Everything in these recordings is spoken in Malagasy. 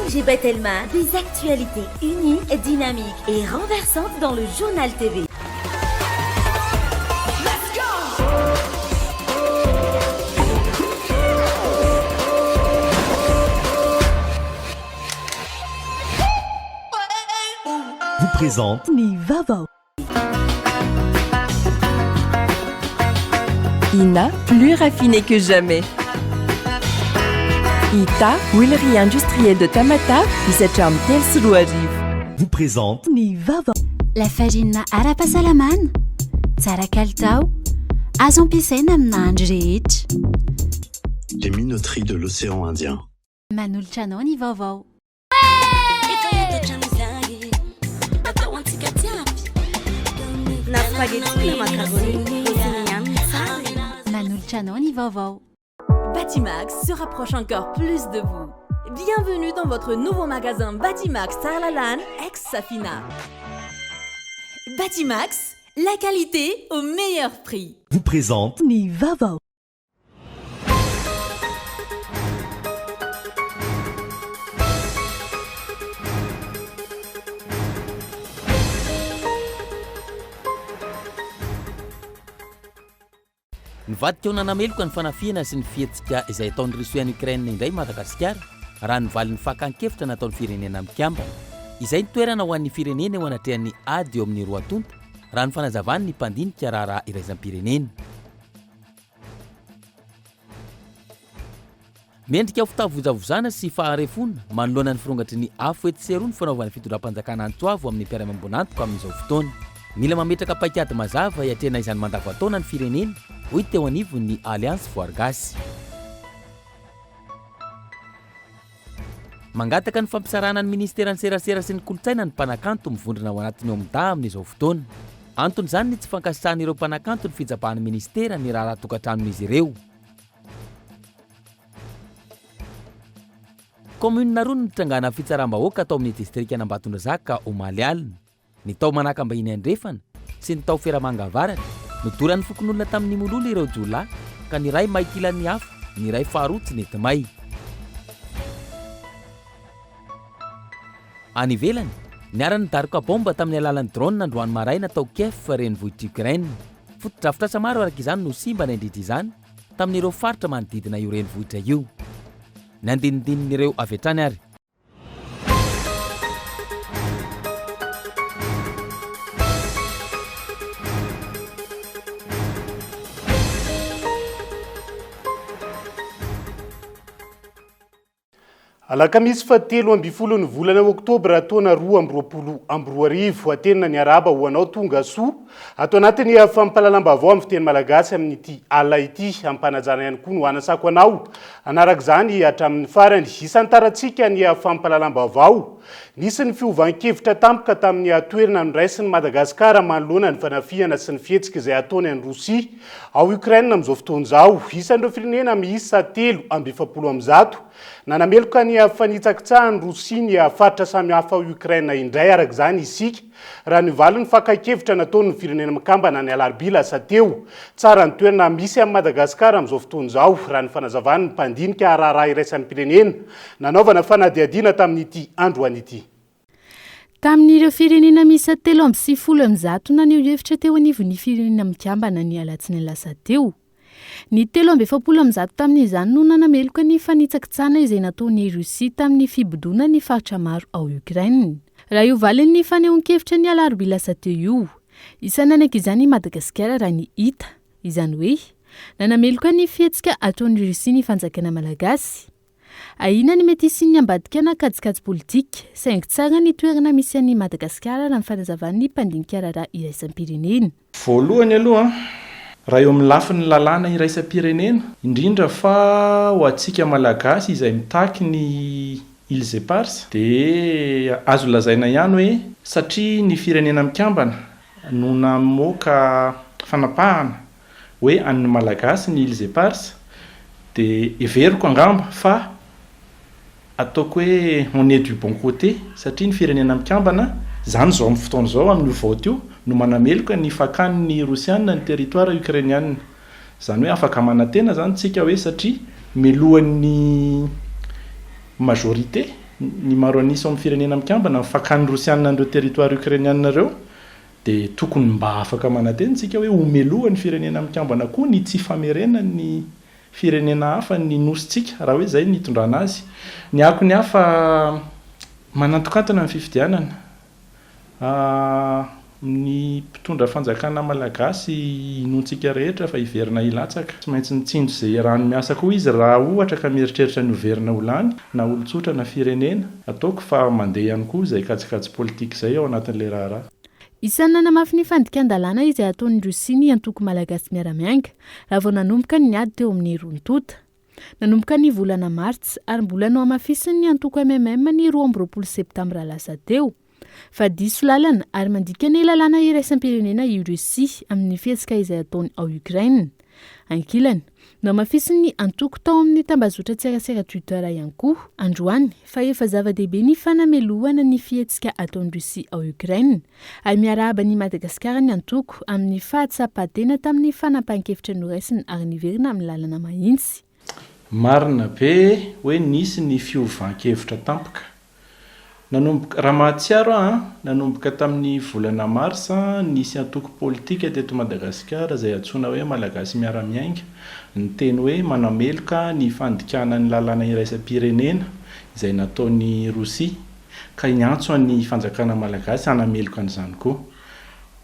ONG Batelma, des actualités uniques, dynamiques et renversantes dans le Journal TV. Vous présente Ny vaovao. Ina, plus raffiné que jamais. Ita, huilerie industrielle de Tamatave, izay hatramin'ny 2003. Vous présente Ny vaovao. Lafarina ara-pahasalamana, tsara kalitao, azo ampiasaina amin'ny nahandro rehetra. Les minoteries de l'océan Indien. Manolotra anao ny vaovao. Na spaghetti na macaroni, rosiny ihany tsara. Manolotra anao ny vaovao. Batimax se rapproche encore plus de vous. Bienvenue dans votre nouveau magasin Batimax Tsaralalàna ex-Safina. Batimax, la qualité au meilleur prix. Vous présente Ny vaovao. Nivadika ho nanameloka ny fanafihana sy ny fihetsika izay ataon'i Rosia any Ukraine indray i Madagasikara, raha ny valin'ny fakan-kevitra nataon'ny Firenena Mikambana. Izay ny toerana ho an'ny firenena eo anatrehan'ny ady eo amin'ny roa tonta, raha ny fanazavan'ny mpandinika raharaha iraisam-pirenena. Mendrika ho fitavozavozana sy faharefoana manoloana ny firongatry ny afo etsy sy eroa ny fanaovan'ny fitondram-panjakana antso avo amin'ny mpiara-miombon'antoka amin'izao fotoana. Mila mametraka paikady mazava hiatrehana izany mandavantaona ny firenena, hoy teo anivon'ny Alliance Voary Gasy. Mangataka ny fampisarahana ny minisiteran'ny serasera sy ny kolontsaina ny mpanakanto mivondrona ao anatin'ny OMDA amin'izao fotoana. Anton'izany ny tsy fankasitrahan'ireo mpanakanto ny fijabahan'ny minisitera ny raharaha tokantranon'izy ireo. Kaominina roa no nitrangana fitsaram-bahoaka tao amin'ny distrikan'Ambatondrazaka omaly alina. Ny tao Manakambahiny Andrefana sy ny tao Feramanga Avaratra. Nodoran'ny fokonolona tamin'ny mololo ireo jiolahy ka ny iray may kilan'ny afo, ny iray faharoa tsy nety may. Any ivelany, niharan'ny daroka baomba tamin'ny alalan'ny drone androany maraina tao Kiev, renivohitr'i Ukraine. Fotodrafitrasa maro araka izany no simba nandritra izany. tamin'ireo faritra manodidina io renivohitra io. Ny andinindinin'ireo avy hatrany ary. Alakamisy faha 13 ny volana oktobra taona 2022. Atenina ny arahaba ho anao tonga soa ato anatin'ny fampahalalam-baovao amin'ny fiteny malagasy amin'ity alina ity. Ampanajana ihany koa no hanasako anao hanaraka izany hatramin'ny farany. Hisantarantsika ny fampahalalam-baovao. Nisy ny fiovan-kevitra tampoka tamin'ny toerana noraisin'i Madagasikara manoloana ny fanafihana sy ny fihetsika izay ataony any Rosia ao Ukraine amin'izao fotoana izao. Isan'ireo firenena miisa 143 nanameloka ny fanitsakitsahan'i Rosia ny faritra samihafa ao Ukraine indray araka izany isika raha ny valin'ny fakan-kevitra nataon'ny Firenena Mikambana ny alarobia lasa teo. Tsara ny toerana misy an'i Madagasikara amin'izao fotoana izao raha ny fanazavan'ny mpandinika raharaha iraisam-pirenena Nanaovana fanadihadiana tamin'ity androany ity. Tamin'ireo firenena miisa 193 naneho hevitra teo anivon'ny Firenena Mikambana ny alatsinainy lasa teo. Ny 143 tamin'izany no nanameloka ny fanitsakitsahana izay nataon'i Rosia tamin'ny fibodoana ny faritra maro ao Ukraine. Raha io valin'ny fanehoan-kevitra ny alarobia lasa teo io, isan'ny nanaiky izany i Madagasikara raha ny hita. Izany hoe, nanameloka ny fihetsika ataon'i Rosia ny fanjakana malagasy. Ahiana ny mety hisian'ny ambadika na kajikajy politika, saingy tsara ny toerana misy an'i Madagasikara raha ny fanazavan'ny mpandinika raharaha iraisam-pirenena. Voalohany aloha, raha eo amin'ny lafiny lalàna iraisam-pirenena, indrindra fa ho antsika Malagasy izay mitaky ny Îles Éparses, dia azo lazaina ihany hoe satria ny Firenena Mikambana no namoaka fanapahana hoe an'ny Malagasy ny Îles Éparses dia heveriko angamba fa ataoko hoe on est du bon côté satria ny Firenena Mikambana izany izao amin'ny fotoana izao amin'io vote io no manameloka ny fakan'ny Rosiana ny territoire Ukrainiana. Izany hoe afaka manantena izany tsika hoe satria melohan'ny majorité. ny maro an'isa ao amin'ny Firenena Mikambana ny fakan'ny Rosiana an'ireo territoire ukrainiana ireo dia tokony mba afaka manantena isika hoe ho melohan'ny Firenena Mikambana koa ny tsy famerenan'ny firenena hafa ny nosintsika raha hoe izay ny hitondrana azy. Ny akony hafa manantokantona ny fifidianana. Ny mpitondra fanjakana malagasy inoantsika rehetra fa hiverina hilatsaka. Tsy maintsy mitsinjo izay iarahany miasa koa izy raha ohatra ka mieritreritra ny ho verina ho lany, na olon-tsotra na firenena. Ataoko fa mandeha ihany koa izay kajikajy politika izay ao anatin'ilay raharaha. Isan'ny nanamafy ny fandikan-dalàna izay ataon'i Rosia ny antoko Malagasy Miara-Miainga raha vao nanomboka ny ady teo amin'ny roa tonta. Nanomboka ny volana martsa ary mbola nohamafisin'ny antoko MMM ny 22 septambra lasa teo fa diso lalana ary mandika ny lalàna iraisam-pirenena i Russie amin'ny fihetsika izay ataony ao Ukraine. Ankilany, nohamafisin'ny antoko tao amin'ny tambazotran-tserasera Twitter ihany koa androany fa efa zava-dehibe ny fanamelohana ny fihetsika ataon'i Russie ao Ukraine ary miarahaba an'i Madagasikara ny antoko amin'ny fahatsapan-tena tamin'ny fanapahan-kevitra noraisiny ary niverina amin'ny lalana mahitsy. Marina be hoe nisy ny fiovan-kevitra tampoka. Nanomboka, raha mahatsiaro aho an, nanomboka tamin'ny volana marsa nisy antoko politika teto Madagasikara izay antsoina hoe Malagasy Miara-Miainga niteny hoe manameloka ny fandikana ny lalàna iraisam-pirenena izay nataon'i Rosia ka hiantso ny fanjakana malagasy hanameloka an'izany koa.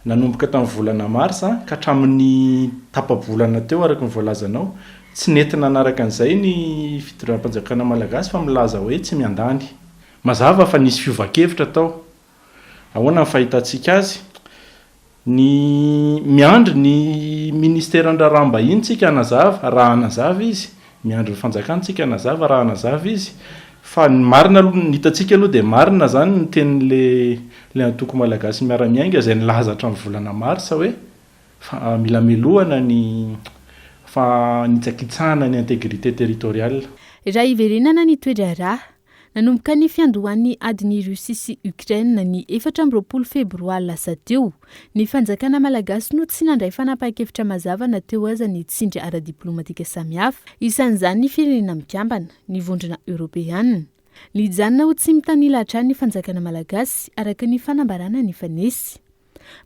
Nanomboka tamin'ny volana marsa ka hatramin'ny tapa-bolana teo araka ny voalazanao, tsy nety nanaraka an'izay ny fitondram-panjakana malagasy fa milaza hoe tsy miandany. Mazava fa nisy fiovan-kevitra tao. Ahoana ny fahitantsika azy? Ny miandry ny ministeran'ny raharaham-bahiny tsika hanazava raha hanazava izy, miandry ny fanjakana tsika hanazava raha hanazava izy, fa ny marina aloha, ny hitantsika aloha dia marina izany ny tenin'le le antoko Malagasy Miara-Miainga izay nilaza hatramin'ny volana marsa hoe fa mila melohana ny fanitsakitsahana ny intégrité territoriale. Raha hiverenana ny toe-draharaha, Nanomboka ny fiandohan'ny adin'i Russie sy Ukraine ny 24 febroary lasa teo, ny fanjakana malagasy no tsy nandray fanapahan-kevitra mazava na teo aza ny tsindry ara-diplomatika samihafa, isan'izany ny Firenena Mikambana, ny Vondrona Eoropeana. Nijanona ho tsy mitanila hatrany ny fanjakana malagasy, araka ny fanambarana nifanesy.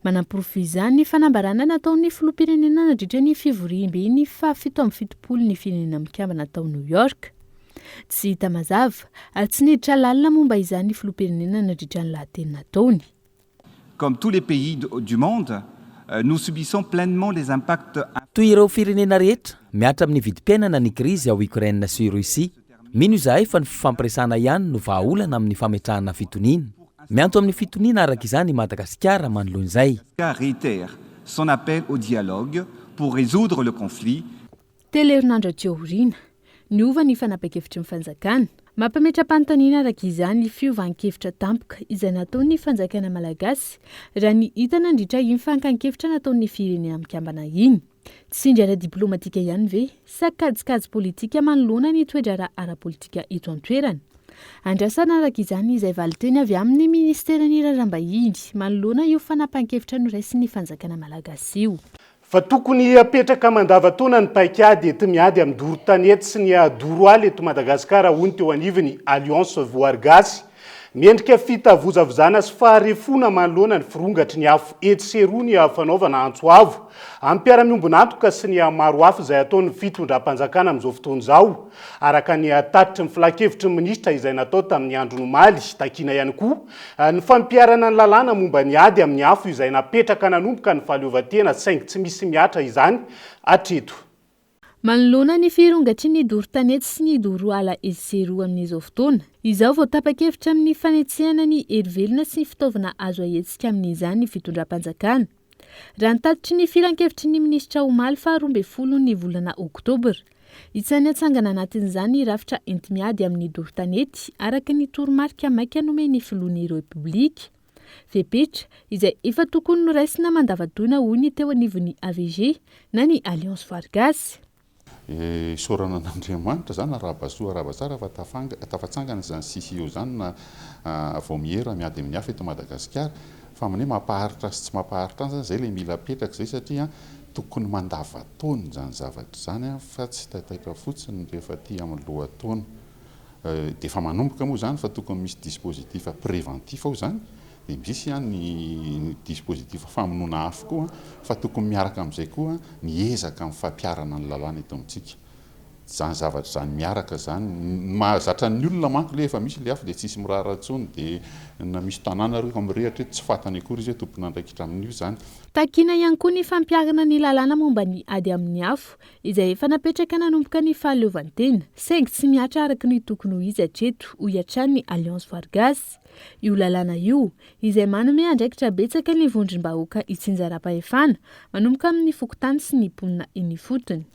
Manaporofo izany ny fanambarana nataon'ny filoham-pirenena nandritra ny fivoriambe ny faha 77 ny Firenena Mikambana tao New York. Tsy hita mazava ary tsy niditra lalina momba izany ny filoham-pirenena nandritra ny lahateny nataony. Comme tous les pays du monde, nous subissons pleinement les impacts. Toy ireo firenena rehetra, mihatra amin'ny vidim-piainana ny krizy ao Ukraine sy Russie. Mino izahay fa ny fifampiresahana ihany no vahaolana amin'ny fametrahana fitoniana. Miantso amin'ny fitoniana araka izany i Madagasikara manoloana izay. Réitère son appel au dialogue pour résoudre le conflit. Telo herinandro aty aoriana, niova ny fanapan-kevitry ny fanjakana. Mampametra-panontaniana araka izany ny fiovan-kevitra tampoka izay nataon'ny fanjakana malagasy raha ny hita nandritra iny fankan-kevitra nataon'ny Firenena Mikambana iny. Tsindry ara-diplomatika ihany ve sa kajikajy politika manoloana ny toe-draharaha ara-politika eto an-toerana? Andrasana araka izany izay valinteny avy amin'ny minisiteran'ny Raharaham-bahiny manoloana io fanapahan-kevitra noraisin'ny fanjakana malagasy io. Fa tokony hapetraka mandavantaona ny paikady enti-miady amin'ny doro tanety sy ny doro ala eto Madagasikara, hoy ny teo anivon'ny Alliance Voary Gasy. Miendrika fitavozavozana sy faharefoana manoloana ny firongatry ny afo etsy sy eroa ny fanaovana antso avo amin'ny mpiara-miombon'antoka sy ny maro hafa izay ataon'ny fitondram-panjakana amin'izao fotoana izao, araka ny tatitry ny filankevitry ny minisitra izay natao tamin'ny andron'ny omaly. Takiana ihany koa ny fampiharana ny lalàna momba ny ady amin'ny afo izay napetraka nanomboka ny fahaleovantena saingy tsy misy mihatra izany hatreto. Manoloana ny firongatry ny doro tanety sy ny doro ala etsy sy eroa amin'izao fotoana, izao vao tapa-kevitra amin'ny fanetsehana ny hery velona sy ny fitaovana azo ahetsika amin'izany ny fitondram-panjakana. Raha ny tatitry ny filankevitry ny minisitra omaly faha 12 ny volana oktobra. Isan'ny hatsangana anatin'izany ny rafitra enti-miady amin'ny doro tanety araka ny toromarika maika nomen'ny filohan'ny Repoblika. Fepetra izay efa tokony noraisina mandavantaona hoy ny teo anivon'ny AVG na ny Alliance Voary Gasy. Isaorana an'Andriamanitra izany, arahaba soa arahaba tsara fa tafatsangana izany CCO izany na vaomiera miady amin'ny afo eto Madagasikara. Fa amin'ny hoe mampaharitra sy tsy mampaharitra azy izay ilay mila apetraka izay satria tokony mandavantaona izany zavatra izany fa tsy taitaitra fotsiny rehefa aty amin'ny lohataona. Dia efa manomboka moa izany fa tokony misy dispositif préventif ao izany, dia misy ny dispositif famonoana afo koa fa tokony miaraka amin'izay koa ny ezaka amin'ny fampiharana ny lalàna eto amintsika. Izany zavatra izany miaraka izany, ny mahazatra ny olona manko ilay efa misy ilay afo dia tsisy miraharaha intsony dia na misy tanàna ary efa mirehitra hoe tsy fantany akory izy hoe tompon'andraikitra amin'io izany. Takiana ihany koa ny fampiharana ny lalàna momba ny ady amin'ny afo izay efa napetraka nanomboka ny fahaleovantena, saingy tsy mihatra araka ny tokony ho izy hatreto, hoy hatrany ny Alliance Voary Gasy. Io lalàna io, izay manome andraikitra betsaka ny vondrom-bahoaka itsinjaram-pahefana, manomboka amin'ny fokontany sy ny mponina eny ifotony.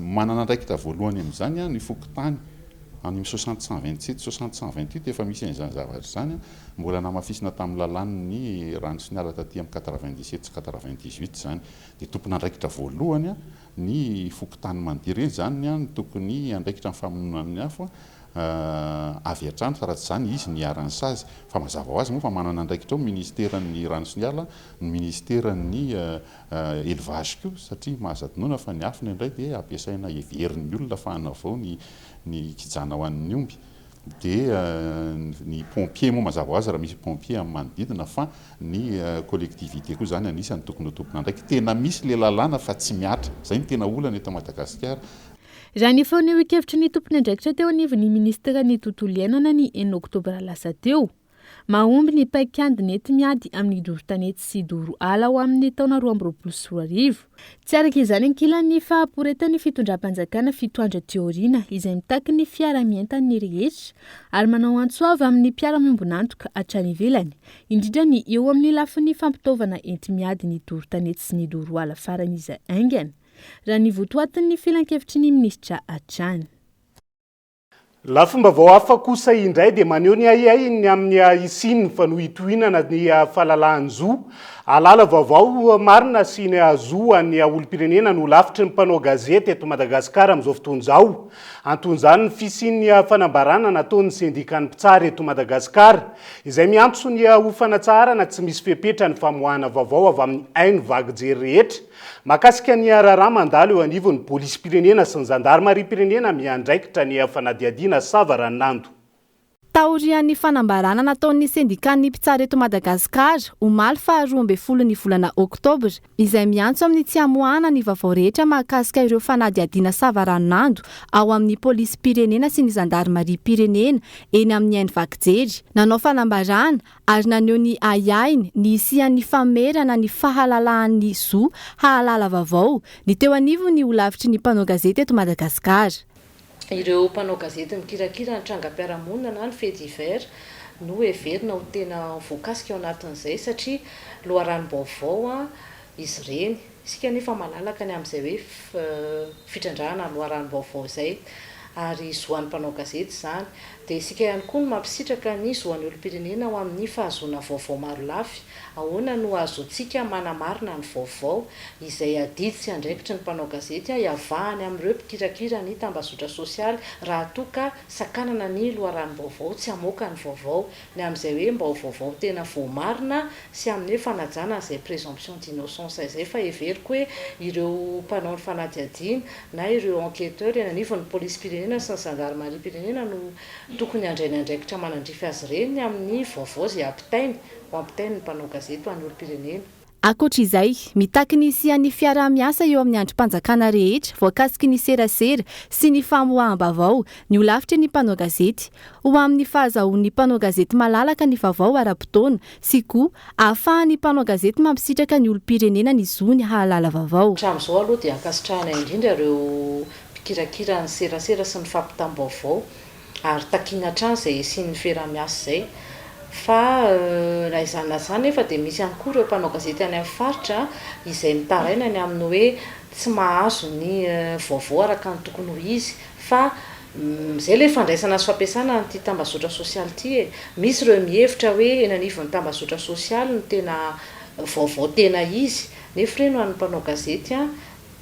Manana andraikitra voalohany amin'izany ny fokontany. Any amin'ny soixante cent vingt sept, soixante cent vingt huit efa misy an'izany zavatra izany. Mbola namafisina tamin'ny lalàn'ny rano sy ny ala taty amin'ny quatre vingt dix sept sy quatre vingt dix huit izany. Dia tompon'andraikitra voalohany ny fokontany manodidina. Ireny izany no tokony hiandraikitra ny famonoana ny afo avy hatrany fa raha tsy izany izy no iharan'ny sazy. Fa mazava ho azy moa fa manana andraikitra ao ny ministeran'ny rano sy ny ala, ny ministeran'ny Élevage koa satria mahazadinoana fa ny afo indraindray dia ampiasaina heverin'ny olona fa hanavao ny ny kijana ho an'ny omby dia ny pompier moa mazava ho azy raha misy pompier amin'ny manodidina fa ny collectivité koa izany anisany tokony ho tompon'andraikitra. Tena misy le lalàna fa tsy mihatra. Izay no tena olana eto Madagasikara. Raha ny fanehoan-kevitry ny tompon'andraikitra teo anivon'ny minisiteran'ny tontolo iainana ny enina oktobra lasa teo. Mahomby ny paik'ady nenti-miady amin'ny doro tanety sy doro ala ho amin'ny taona 2022. Tsy araka izany ankilan'ny fahaporetan'ny fitondram-panjakana fito andro aty aoriana izay mitaky ny fiaraha-mientan'ny rehetra ary manao antso avo amin'ny mpiara-miombon'antoka hatrany ivelany, indrindra ny eo amin'ny lafiny fampitaovana enti-miady ny doro tanety sy ny doro ala farany izay haingana, raha ny votoatin'ny filankevitry ny minisitra hatrany. Lafim-baovao hafa kosa indray dia maneho ny ahiahiny ny amin'ny hisian'ny fanohintohinana ny fahalalahan-jo hahalala vaovao marina sy ny zo an'ny olom-pirenena no lafitry ny mpanao gazety eto Madagasikara amin'izao fotoana izao. Anton'izany ny fisian'ny fanambarana nataon'ny sendikan'ny mpitsara eto Madagasikara izay miantso ny ho fanatsaharana tsy misy fepetra ny famoahana vaovao avy amin'ny haino vaky jery rehetra Mahakasika ny raharaha mandalo eo anivon'ny polisim-pirenena sy ny zandarimariam-pirenena miandraikitra ny fanadihadiana savaranando. Taorian'ny fanambarana nataon'ny sendikan'ny mpitsara eto Madagasikara, omaly faha 12 ny volana oktobra, izay miantso amin'ny tsy hamoahana ny vaovao rehetra mahakasika ireo fanadihadiana savaranonando ao amin'ny polisim-pirenena sy ny zandarimariam-pirenena eny amin'ny haino vaky jery, nanao fanambarana ary naneho ny ahiahiny ny hisian'ny famerana ny fahalalahan'ny zo hahalala vaovao ny teo anivon'ny holafitry ny mpanao gazety eto Madagasikara. Ireo mpanao gazety mikirakira ny trangam-piarahamonina na ny faits divers no heverina ho tena voakasika ao anatin'izay satria loharanom-baovao izy ireny. Isika anefa malalaka ny amin'izay hoe fitrandrahana loharanom-baovao izay ary zo an'ny mpanao gazety izany. Dia isika ihany koa no mampisitraka ny zo an'ny olom-pirenena ho amin'ny fahazoana vaovao marolafy. Ahoana no ahazoantsika manamarina ny vaovao, izay adidy sy andraikitry ny mpanao gazety hiavahany amin'ireo mpikirakira ny tambazotra sosialy raha toa ka sakanana ny loharanom-baovao tsy hamoaka ny vaovao ny amin'izay hoe mba ho vaovao tena voamarina sy amin'ny hoe fanajana an'izay présomption d'innocence izay fa heveriko hoe ireo mpanao ny fanadihadiana na ireo enquêteurs eny anivon'ny polisim-pirenena sy ny zandarimariam-pirenena no tokony handray ny andraikitra manandrify azy ireny amin'ny vaovao izay ampitainy ho ampitainy ny mpanao gazety ho an'ny olom-pirenena. Ankoatra izay, mitaky ny hisian'ny fiaraha-miasa eo amin'ny andrim-panjakana rehetra voakasiky ny serasera sy ny famoaham-baovao ny holafitry ny mpanao gazety, ho amin'ny fahazahoan'ny mpanao gazety malalaka ny vaovao ara-potoana sy koa ahafahan'ny mpanao gazety mampisitraka ny olom-pirenena ny zony hahalala vaovao. Hatramin'izao aloha dia ankasitrahana indrindra ireo mpikirakira ny serasera sy ny fampitam-baovao ary takiana hatrany izay hisian'ny fiaraha-miasa izay fa na izany na izany nefa dia misy ihany koa ireo mpanao gazety any amin'ny faritra izay mitaraina ny amin'ny hoe tsy mahazo ny vaovao araka ny tokony ho izy fa izay ilay fandraisana sy fampiasana an'ity tambazotra sosialy ity e! Misy ireo mihevitra hoe eny anivon'ny tambazotra sosialy no tena vaovao tena izy nefa ireny ho an'ny mpanao gazety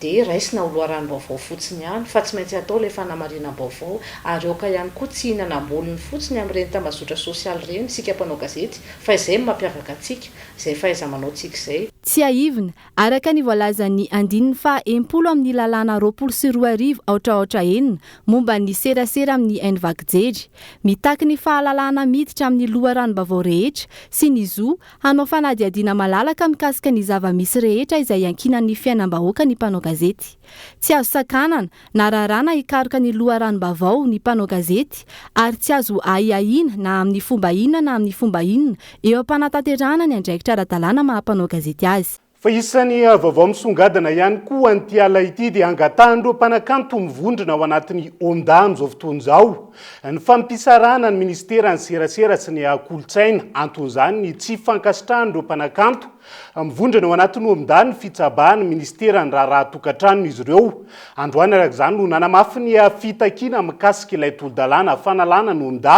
dia raisina ho loharanom-baovao fotsiny ihany fa tsy maintsy atao ilay fanamarinam-baovao ary aoka ihany koa tsy hihinana am-bolony fotsiny amin'ireny tambazotra sosialy ireny isika mpanao gazety fa izay no mampiavaka antsika, izay fahaiza-manaontsika izay. Tsiahivina, araka ny voalazan'ny andininy faha 60 amin'ny lalàna 2020 aotra aotra enina momba ny serasera amin'ny haino vaky jery, mitaky ny fahalalahana miditra amin'ny loharanom-baovao rehetra sy ny zo hanao fanadihadiana malalaka mikasika ny zava-misy rehetra izay iankinan'ny fiainam-bahoaka ny mpanao gazety. Tsy azo sakanana na raràna hikaroka ny loharanom-baovao ny mpanao gazety ary tsy azo ahiahiana na amin'ny fomba inona na amin'ny fomba inona eo am-panatanterahana ny andraikitra ara-dalàna maha mpanao gazety azy. Fa isan'ny vaovao misongadina ihany koa an'ity ala ity dia angatahan'ireo mpanakanto mivondrona ao anatin'ny OMDA amin'izao fotoana izao ny fampisarahana ny minisiteran'ny serasera sy ny kolontsaina. Anton'izany ny tsy fankasitrahan'ireo mpanakanto Mivondrona ao anatin'ny OMDA ny fitsabahan'ny minisiteran'ny raharahan-tokantranony izy ireo. Androany araka izany no nanamafy ny fitakiana mikasika ilay tolo-dalàna fanalana ny OMDA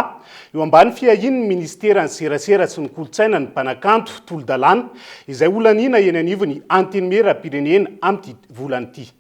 eo ambany fiahian'ny minisiteran'ny serasera sy ny kolontsaina ny mpanakanto, tolo-dalàna izay holaniana eny anivon'ny Antenimierampirenena amin'ity volana ity.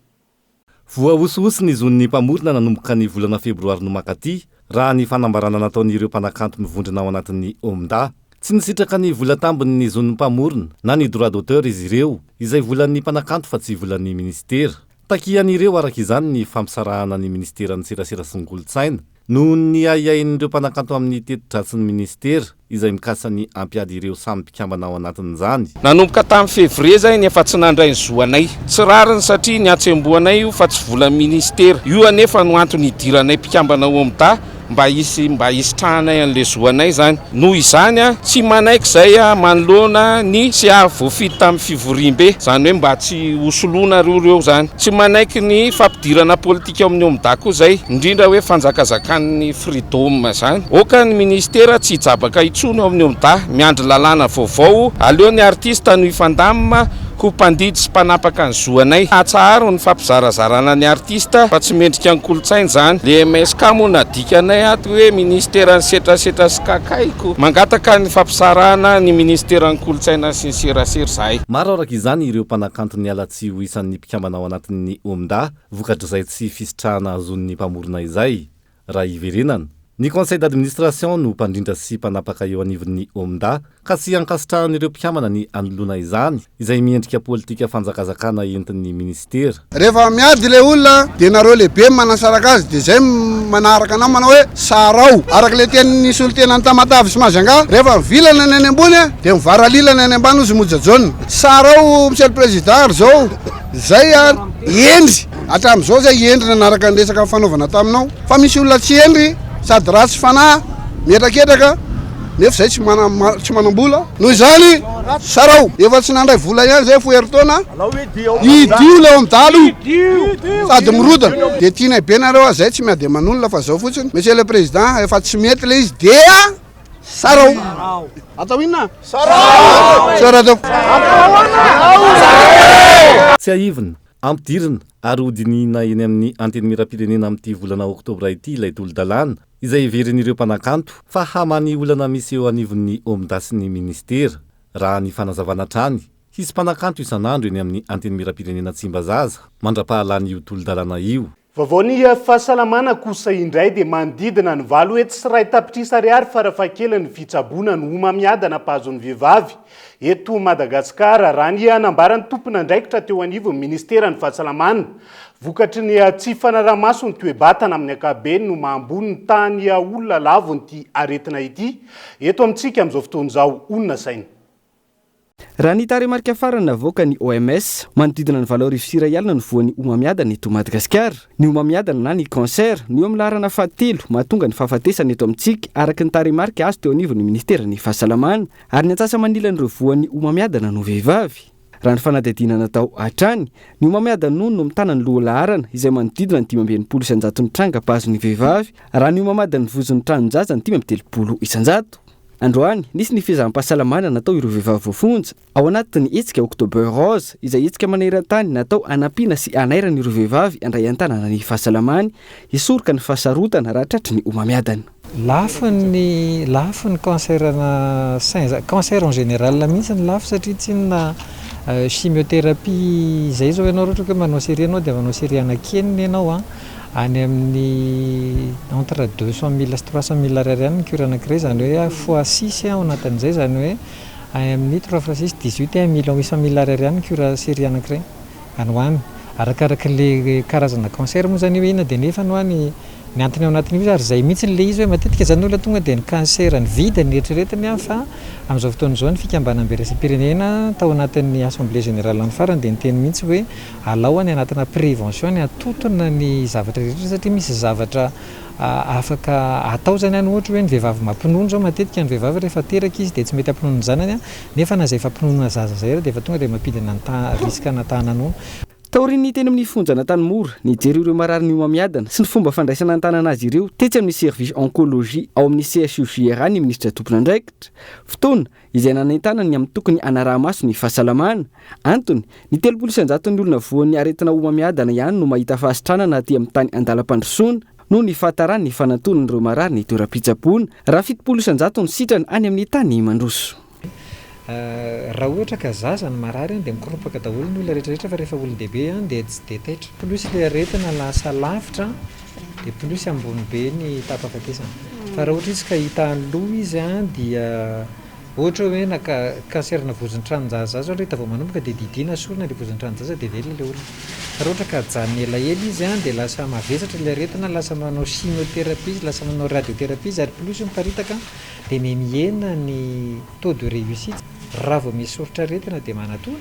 Voahosihosy ny zon'ny mpamorona nanomboka ny volana febroary no mankaty, raha ny fanambarana nataon'ireo mpanakanto mivondrona ao anatin'ny OMDA. Tsy nisitraka ny vola tambiny ny zon'ny mpamorona na ny droit d'auteur izy ireo, izay volan'ny mpanakanto fa tsy volan'ny minisitera. Takian'ireo araka izany ny fampisarahana ny minisiteran'ny serasera sy ny kolontsaina, Noho ny ahiahin'ireo mpanakanto amin'ny teti-dratsin'ny minisitera, izay mikasa ny hampiady ireo samy mpikambana ao anatin'izany. Nanomboka tamin'ny février zay ny efa tsy nandray ny zo anay. Tsy rariny satria ny hatsembohanay io fa tsy volan'ny ministera. Io anefa no antony hidiranay mpikambana OMDA mba hisy mba hisitrahanay an'le zo anay zany. Noho izany tsy manaiky zay manoloana ny CA voafidy tamin'ny fivoriambe. Zany hoe mba tsy hosoloana reo reo zany. Tsy manaiky ny fampidirana politika. Politika ao amin'ny OMDA koa izay, indrindra hoe fanjakazakan'ny Freedom izany. Aoka ny ministera tsy hijabaka intsony ao amin'ny OMDA, miandry lalàna vaovao, aleo ny artista no hifandamina ho mpandidy sy mpanapaka ny zo anay. Atsaharo ny fampizarazarana ny artista fa tsy mendrika ny kolontsaina izany. Le MSK moa nadikanay ato hoe ministeran'ny setrasetra sy kakaiko. Mangataka ny fampisarahana ny ministeran'ny kolontsaina sy ny serasera izahay. Maro araka izany ireo mpanakanto niala tsy ho isan'ny mpikambana ao anatin'ny OMDA Vokatr'izay tsy fisitrahana azon'ny mpamorona izay, raha hiverenana. Ny Conseil d'administration no mpandrindra sy mpanapaka eo anivon'ny OMDA, ka tsy ankasitrahan'ireo mpikambana ny hanoloana izany, izay miendrika politika fanjakazakana entin'ny minisitera. Rehefa miady ilay olona dia nareo lehibe no manasaraka azy dia zay manaraka anao manao hoe sarao. Araka ilay tenin'ny solontenan'i Tamatave sy Majunga, rehefa mivilana ny any ambony dia mivaralila ny any ambany hozy Moja Jaona. Sarao Monsieur le Président ary zao. Zay ary hendry hatramin'izao zay hendry nanaraka ny resaka nifanaovana taminao fa misy olona tsy hendry sady ratsy fanahy mihetraketraka nefa zay tsy mana tsy manam-bola noho izany sarao efa tsy nandray vola ihany zay fo herintaona idio le ao amin'ny io sady mirodana de tianay be nareo a zay tsy miady aman'olona fa zao fotsiny monsieur le président efa tsy mety le izy dia Sarao. Atao inona? Sarao. Sarao tompoko. Tsiahivina, ampidirina ary hodinihina eny amin'ny Antenimierampirenena amin'ity volana oktobra ity ilay tolo-dalàna, izay heverin'ireo mpanakanto fa hamaha ny olana misy eo anivon'ny OMDA sy ny minisitera. Raha ny fanazavana hatrany, hisy mpanakanto isan'andro eny amin'ny Antenimierampirenena Tsimbazaza mandra-pahalany io tolo-dalàna io. Vaovao ny fahasalamana kosa indray dia manodidina ny 801 tapitrisa ariary farafahakeliny ny fitsaboana ny homamiadana mpahazo ny vehivavy eto Madagasikara, raha ny nambaran'ny tompon'andraikitra teo anivon'ny ministeran'ny fahasalamana. Vokatry ny tsy fanaraha-maso ny toe-batana amin'ny ankapobeny no maha ambony ny tahan'ny olona lavon'ity aretina ity eto amintsika amin'izao fotoana izao. Honina saina. Raha ny tarehimarika farany navoakan'ny OMS, manodidina ny 21 alina no voan'ny homamiadana eto Madagasikara. Ny homamiadana na ny cancer no eo amin'ny laharana fahatelo mahatonga ny fahafatesana eto amintsika araka ny tarehimarika azo teo anivon'ny minisiteran'ny fahasalamana ary ny antsasa-manilan'ireo voan'ny homamiadana no vehivavy. Raha ny fanadihadiana natao hatrany, ny homamiadan'ny nono no mitana ny lohalaharana izay manodidina ny 65 isan-jaton'ny tranga mpahazo ny vehivavy raha ny homamadan'ny vozon'ny tranon-jaza ny 35 isan-jato. Androany, nisy ny fizaham-pahasalamana natao ireo vehivavy voafonja, ao anatin'ny hetsika October Rose, izay hetsika maneran-tany natao hanampiana sy hanairana ireo vehivavy handray an-tanana ny fahasalamany, hisoroka ny fahasarotana raha tratry ny homamiadana. Lafo ny lafo ny cancer na sein, cancer en général mihitsy no lafo satria tsy inona chimiothérapie izay izao ianao raha ohatra ka hoe manao série ianao dia manao série anankienina ianao an. Any amin'ny entre 200 mille sy 300 mille ariary any ny cure anankiray, izany hoe fois six ao anatin'izay, izany hoe Any amin'ny trois fois six, dix-huit, un million huit cent mille ariary any ny cure série anankiray any ho any. Arakaraka ilay karazana cancer moa izany io inona dia nefa ny ny ny antony ao anatin'io izy ary izay mihitsy ilay izy hoe matetika izany olona tonga dia ny cancer ny vide no eritreretiny fa amin'izao fotoana izao ny fikambanambe iraisam-pirenena tao anatin'ny assemblée générale ny farany dia niteny mihitsy hoe alao any anatina prévention ny atotona ny zavatra rehetra satria misy zavatra afaka atao izany any ohatra hoe ny vehivavy mampinono izao matetika ny vehivavy rehefa teraka izy dia tsy mety ampinono ny zanany nefa na izay fampinonoana zaza izay ary dia efa tonga dia mampidina ny taha risque ana tahana nono. Taorian'ny teny amin'ny fonjan'Antanimora, nijery ireo mararin'ny homamiadana sy ny fomba fandraisana an-tanana azy ireo tetsy amin'ny Service Oncologie ao amin'ny CHUJRA ny minisitra tompon'andraikitra. Fotoana izay nanentanany ny amin'ny tokony hanaraha-maso ny fahasalamana. Antony, ny 30 isan-jaton'ny olona voan'ny aretina homamiadana ihany no mahita fahasitranana aty amin'ny tany andalam-pandrosoana noho ny fahataran'ny fanantonan'ireo marary ny toeram-pitsaboana, raha 70 isan-jato no sitrana any amin'ny tany mandroso. Raha ohatra ka zaza no marary dia mikoropaka daholo ny olona rehetra rehetra fa rehefa olon-dehibe dia tsy dia taitra. Plus ilay aretina lasa lavitra dia plus ambony be ny taham-pahafatesana. Fa raha ohatra izy ka hita aloha izy dia ohatra hoe naka cancer-na vozon-tranon-jaza zao hita vao manomboka dia didiana asorina ilay vozon-tranon-jaza dia velona ilay olona. Fa raha ohatra ka ajanona elaela izy dia lasa mavesatra ilay aretina, lasa manao chimiothérapie izy, lasa manao radiothérapie izy ary plus miparitaka dia miha-mihena ny taux de réussite. Raha vao misy soritr'aretina dia manatona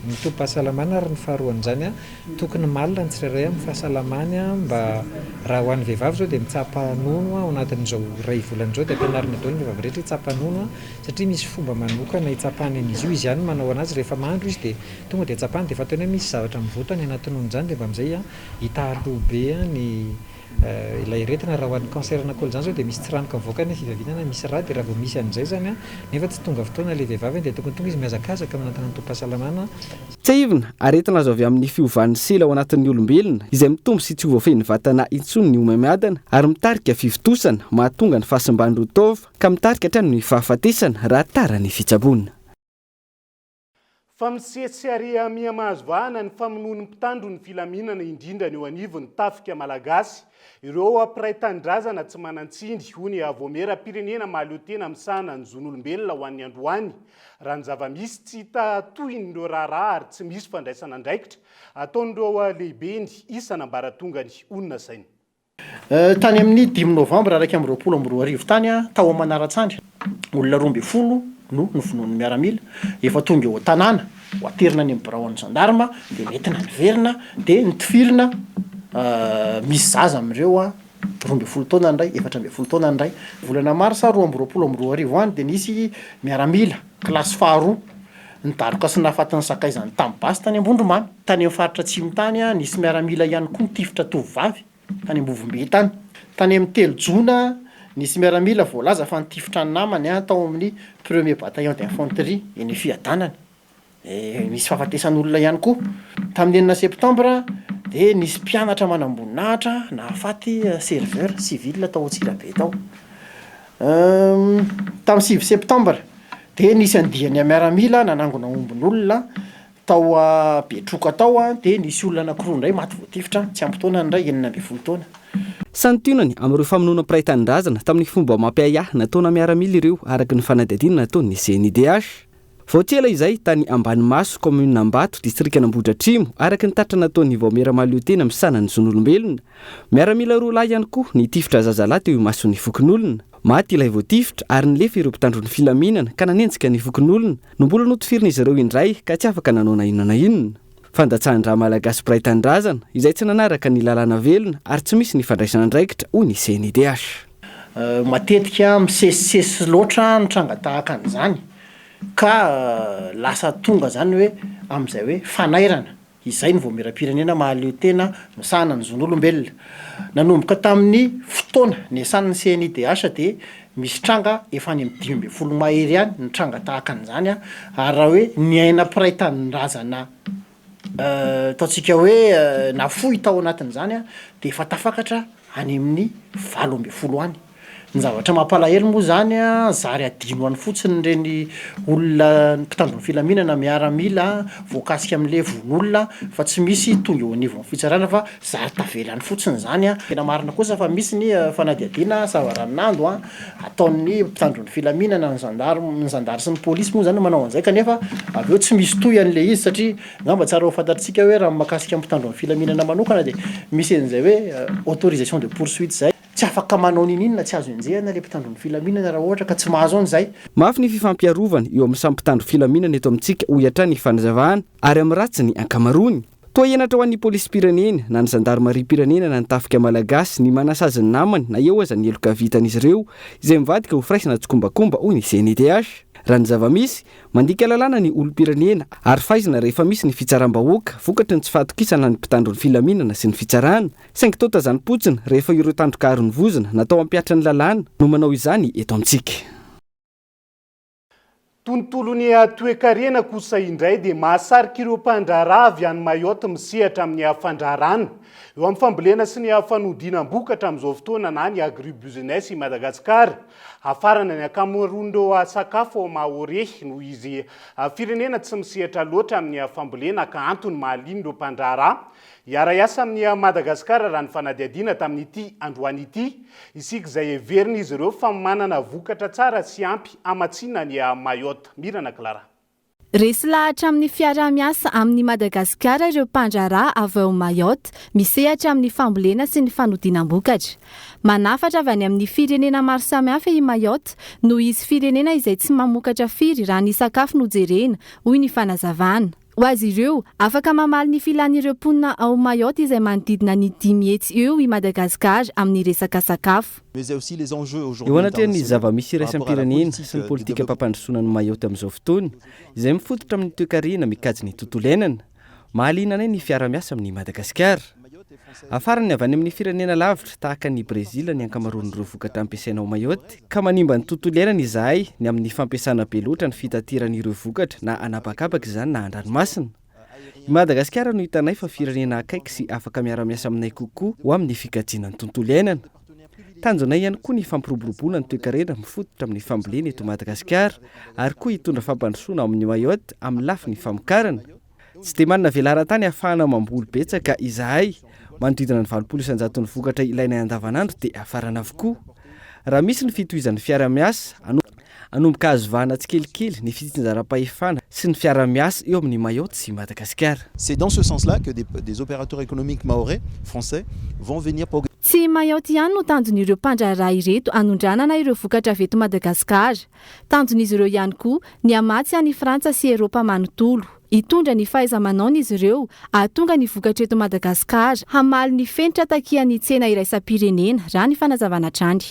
ny tobim-pahasalamana ary ny faharoan'izany tokony malina ny tsirairay amin'ny fahasalamany mba raha ho an'ny vehivavy izao dia mitsapa nono ao anatin'izao iray volana izao dia ampianarina daholo ny vehivavy rehetra hitsapa nono satria misy fomba manokana hitsapana an'izy io, izy ihany no manao an'azy rehefa mandro izy dia tonga dia tsapany dia fantany hoe misy zavatra mivoto any anaty nono izany dia mba amin'izay hita aloha be ny Ilay aretina raha ho an'ny cancer na col izany izao dia misy tsiranoka mivoaka any fivaviana na misy rà dia raha vao misy an'izay izany an, nefa tsy tonga fotoana ilay vehivavy dia tokony tonga izy mihazakazaka manantona ny tobim-pahasalamana. Tsiahivina, aretina azo avy amin'ny fiovan'ny sela ao anatin'ny olombelona, izay mitombo sy tsy ho voafehin'ny vatana intsony ny homamiadana ary mitarika fivontosana, mahatonga ny fahasimban'ireo taova ka mitarika hatrany ny fahafatesana raha tara ny fitsaboana. Fa misesy ary miha mahazo vahana ny famonoan'ny mpitandro ny filaminana indrindra ny eo anivon'ny tafika malagasy ireo mpiray tanindrazana tsy manan-tsiny, hoy ny Vaomieram-pirenena mahaleo tena misahana ny zon'olombelona ho an'ny androany. Raha ny zava-misy, tsy hita tohin'ireo raharaha ary tsy misy fandraisana andraikitra ataon'ireo lehibeny isan'ambaratongany, hoy ny nasaina. Tany amin'ny dimy novambra 2021 tany, tao Manaratsandry, olona 12 no novonoin'ny miaramila. Efa tonga eo an-tanàna, ho aterina any amin'ny biraon'ny zandarma, dia nentina niverina, dia notifirina, misy zaza amin'ireo, 12 taona ny iray, 14 taona ny iray. Volana marsa 2022 any dia nisy miaramila kilasy faharoa nidaroka sy nahafaty ny sakaizany tamin'ny basy tany Ambondromamy. Tany amin'ny faritra atsimo tany, nisy miaramila ihany koa nitifitra tovovavy tany Ambovombe tany. Tany amin'ny telo jona, nisy miaramila voalaza fa nitifitra ny namany tao amin'ny Premier bataillon d'infanterie eny Fiadanana. Nisy fahafatesan'olona ihany koa. Tamin'ny enina septambra dia nisy mpianatra manamboninahitra nahafaty serveur civil tao Antsirabe tao. Tamin'ny sivy septambra dia nisy andiana miaramila nanangona ombin'olona Tao Betroka tao dia nisy olona anankiroa indray maty voatifitra, tsy ampy taona ny iray, 16 taona. Santionany amin'ireo famonoana mpiray tanindrazana tamin'ny fomba mampiahiahy nataona miaramila ireo araka ny fanadihadiana nataon'ny CNIDH. Vao tsy ela izay, tany Ambanimaso, kaominina Ambato, distrikan'Ambohidratrimo, araka ny tatitra nataon'ny Vaomiera Mahaleotena misahana ny zon'olombelona. Miaramila roa lahy ihany koa nitifitra zazalahy teo imason'ny fokonolona. Maty ilay voatifitra ary nilefa ireo mpitandro ny filaminana ka nanenjika ny fokonolona no mbola notifirin'izy ireo indray ka tsy afaka nanao na inona na inona. Fandatsahan-drà Malagasy mpiray tanindrazana izay tsy nanaraka ny lalàna velona ary tsy misy ny fandraisana andraikitra hoy ny CNIDH. Matetika misesisesy loatra ny tranga tahaka an'izany ka lasa tonga zany hoe amin'izay hoe fanairana. Izay ny Vaomieram-pirenena mahaleo tena misahana ny zon'olombelona. Nanomboka tamin'ny fotoana niasan'ny CNIDH dia misy tranga efa any amin'ny 15 mahery any ny tranga tahaka an'izany ary raha hoe ny aina mpiray tanindrazana ataontsika hoe nafoy tao anatin'izany dia efa tafakatra any amin'ny 18 any. Ny zavatra mampalahelo moa izany an, zary adino any fotsiny ireny olona mpitandro ny filaminana, miaramila voakasika amin'ilay vono olona fa tsy misy tonga eo anivon'ny fitsarana fa zary tavela any fotsiny izany an. Tena marina kosa fa misy ny fanadihadiana savaranonando an, ataon'ny mpitandro ny filaminana, ny zandary, ny zandary sy ny polisy moa izany no manao an'izay kanefa avy eo tsy misy tohy an'ilay izy satria angamba tsara ho fantatritsika hoe raha ny mahakasika ny mpitandro ny filaminana manokana dia misy an'izay hoe autorisation de poursuite izay. Tsy afaka manao niniana, tsy azo enjehina ilay mpitandro ny filaminana raha ohatra ka tsy mahazo an'izay. Mafy ny fifampiarovana eo amin'ny samy mpitandro filaminana eto amintsika, hoy hatrany ny fanazavana, ary amin'ny ratsy ny ankamaroany. Toa henatra ho an'ny polisim-pirenena, na ny zandarimariam-pirenena na ny tafika malagasy, ny manasazy ny namany na eo aza ny heloka vitan'izy ireo, izay mivadika ho firaisana tsikombakomba, hoy ny CNIDH. Raha ny zava-misy, mandika lalàna ny olom-pirenena ary faizina rehefa misy ny fitsaram-bahoaka vokatry ny tsy fahatokisana ny mpitandro ny filaminana sy ny fitsarana. Saingy toa tazanim-potsiny rehefa ireo tandroka aron'ny vozona natao hampihatra ny lalàna no manao izany eto amintsika. Tontolon'ny toekarena kosa indray dia mahasarika ireo mpandraharaha avy any Mayotte misehatra amin'ny fandraharahana eo amin'ny fambolena sy ny fanodinam-bokatra amin'izao fotoana na ny agribusiness i Madagasikara. Hafarana ny ankamaroan'ireo sakafo ao Mahorais noho izy firenena tsy misehatra loatra amin'ny fambolena ka antony mahaliana ireo mpandraharaha Hiara-hiasa amin'i Madagasikara raha ny fanadihadiana tamin'ity androany ity isika izay heverin'izy ireo fa manana vokatra tsara sy ampy hamatsiana an'i Mayotte. Mirana Clara. Resy lahatra amin'ny fiaraha-miasa amin'i Madagasikara ireo mpandraharaha avy ao Mayotte misehatra amin'ny fambolena sy ny fanodinam-bokatra. Manafatra avy any amin'ny firenena maro samihafa i Mayotte noho izy firenena izay tsy mamokatra firy raha ny sakafo no jerena, hoy ny fanazavana. Ho azy ireo, afaka mamaly ny filan'ireo mponina ao Mayotte izay manodidina ny 500 eo i Madagasikara amin'ny resaka sakafo. Eo anatrehan'ny zava-misy iraisam-pirenena sy ny politikam-pampandrosoana an'i Mayotte amin'izao fotoana, izay mifototra amin'ny toekarena mikajy ny tontolo iainana, mahaliana anay ny fiara-miasa amin'i Madagasikara. Afarany avy any amin'ny firenena lavitra tahaka an'i Brezila ny ankamaroan'ireo vokatra ampiasaina ao Mayotte, ka manimba ny tontolo iainana izahay ny amin'ny fampiasana be loatra ny fitaterana ireo vokatra na an'habakabaka izany na an-dranomasina. I Madagasikara no hitanay fa firenena akaiky sy afaka miara-miasa aminay kokoa ho amin'ny fikajiana ny tontolo iainana. Tanjonay ihany koa ny fampiroboroboana ny toekarena mifototra amin'ny fambolena eto Madagasikara ary koa hitondra fampandrosoana ao amin'ny Mayotte amin'ny lafiny famokarana. Tsy dia manana velaran-tany ahafahana mamboly betsaka izahay, manodidina ny 80 isan-jaton'ny vokatra ilainay andavanandro dia hafarana avokoa. Raha misy ny fitohizan'ny fiara-miasa, hanomboka azo vahana tsikelikely ny fitsinjaram-pahefana sy ny fiara-miasa eo amin'i Mayotte sy Madagasikara. C'est dans ce sens-là que des des opérateurs économiques mahorais, français, vont venir progr. Tsy i Mayotte ihany no tanjon'ireo mpandraharaha ireto hanondranana ireo vokatra avy eto Madagasikara. Tanjon'izy ireo ihany koa ny hamatsy an'i Frantsa sy Eropa manontolo. Hitondra ny fahaiza-manaony izy ireo hahatonga ny vokatra eto Madagasikara hamaly ny fenitra takian'ny tsena iraisam-pirenena, raha ny fanazavana hatrany.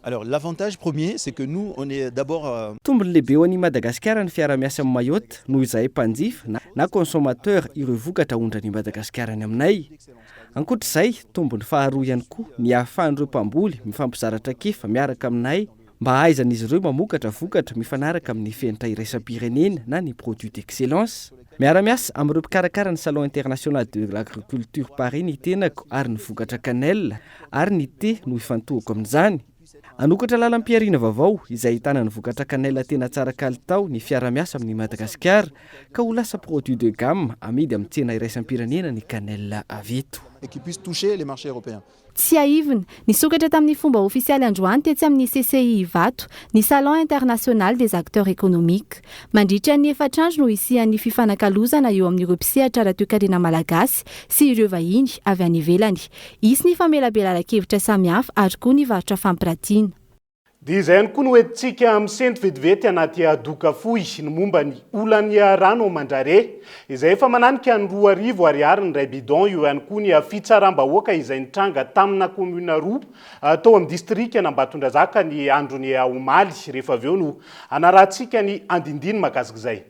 Alors l'avantage premier c'est que nous on est d'abord. Tombony lehibe ho an'i Madagasikara ny fiara-miasa amin'i Mayotte noho izahay mpanjifa na consommateur ireo vokatra aondran'i Madagasikara any aminay. Ankoatra izay, tombony faharoa ihany koa ny ahafahan'ireo mpamboly mifampizara traikefa miaraka aminay mba hahaizan'izy ireo mamokatra vokatra mifanaraka amin'ny fenitra iraisam-pirenena na ny produit d'excellence. Miara-miasa amin'ireo mpikarakara ny Salon international de l'agriculture Paris ny tenako ary ny vokatra cannelle ary ny thé no ifantohako amin'izany. Hanokatra lalam-pihariana vaovao izay ahitana ny vokatra cannelle tena tsara kalitao ny fiara-miasa amin'i Madagasikara ka ho lasa produit de gamme amidy amin'ny tsena iraisam-pirenena ny cannelle avy eto. Et qui puisse toucher les marchés européens. Tsiahivina, nisokatra tamin'ny fomba ofisialy androany tetsy amin'ny CCI Ivato ny Salon international des acteurs économiques. Mandritra ny efatra andro no hisian'ny fifanakalozana eo amin'ireo mpisehatra ara-toekarena malagasy sy ireo vahiny avy any ivelany. Hisy ny famelabelaran-kevitra samihafa ary koa ny varotra fampiratiana. Dia izay ihany koa no entintsika misento vetivety anaty doka fohy ny momba ny olan'ny rano ao Mandrare izay efa mananika ny 2000 ariary ny iray bidon, eo ihany koa ny fitsaram-bahoaka izay nitranga tamina commune roa tao amin'ny distrikan'Ambatondrazaka ny andron'ny omaly. Rehefa avy eo no hanarahantsika ny andindiny mahakasika izay.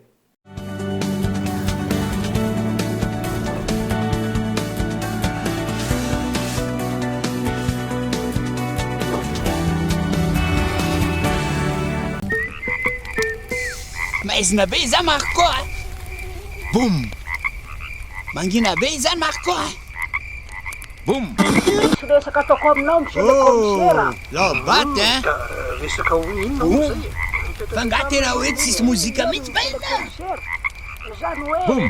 Maizina be izany Marco a! Boum! Mangina be izany Marco a! Boum! Misy resaka ataoko aminao monsieur le commissaire a! Laobaty hein! Resaka ho inona moa zay e? Fa nga tena hoe tsisy mozika mihitsy baina? Zany hoe. Boum!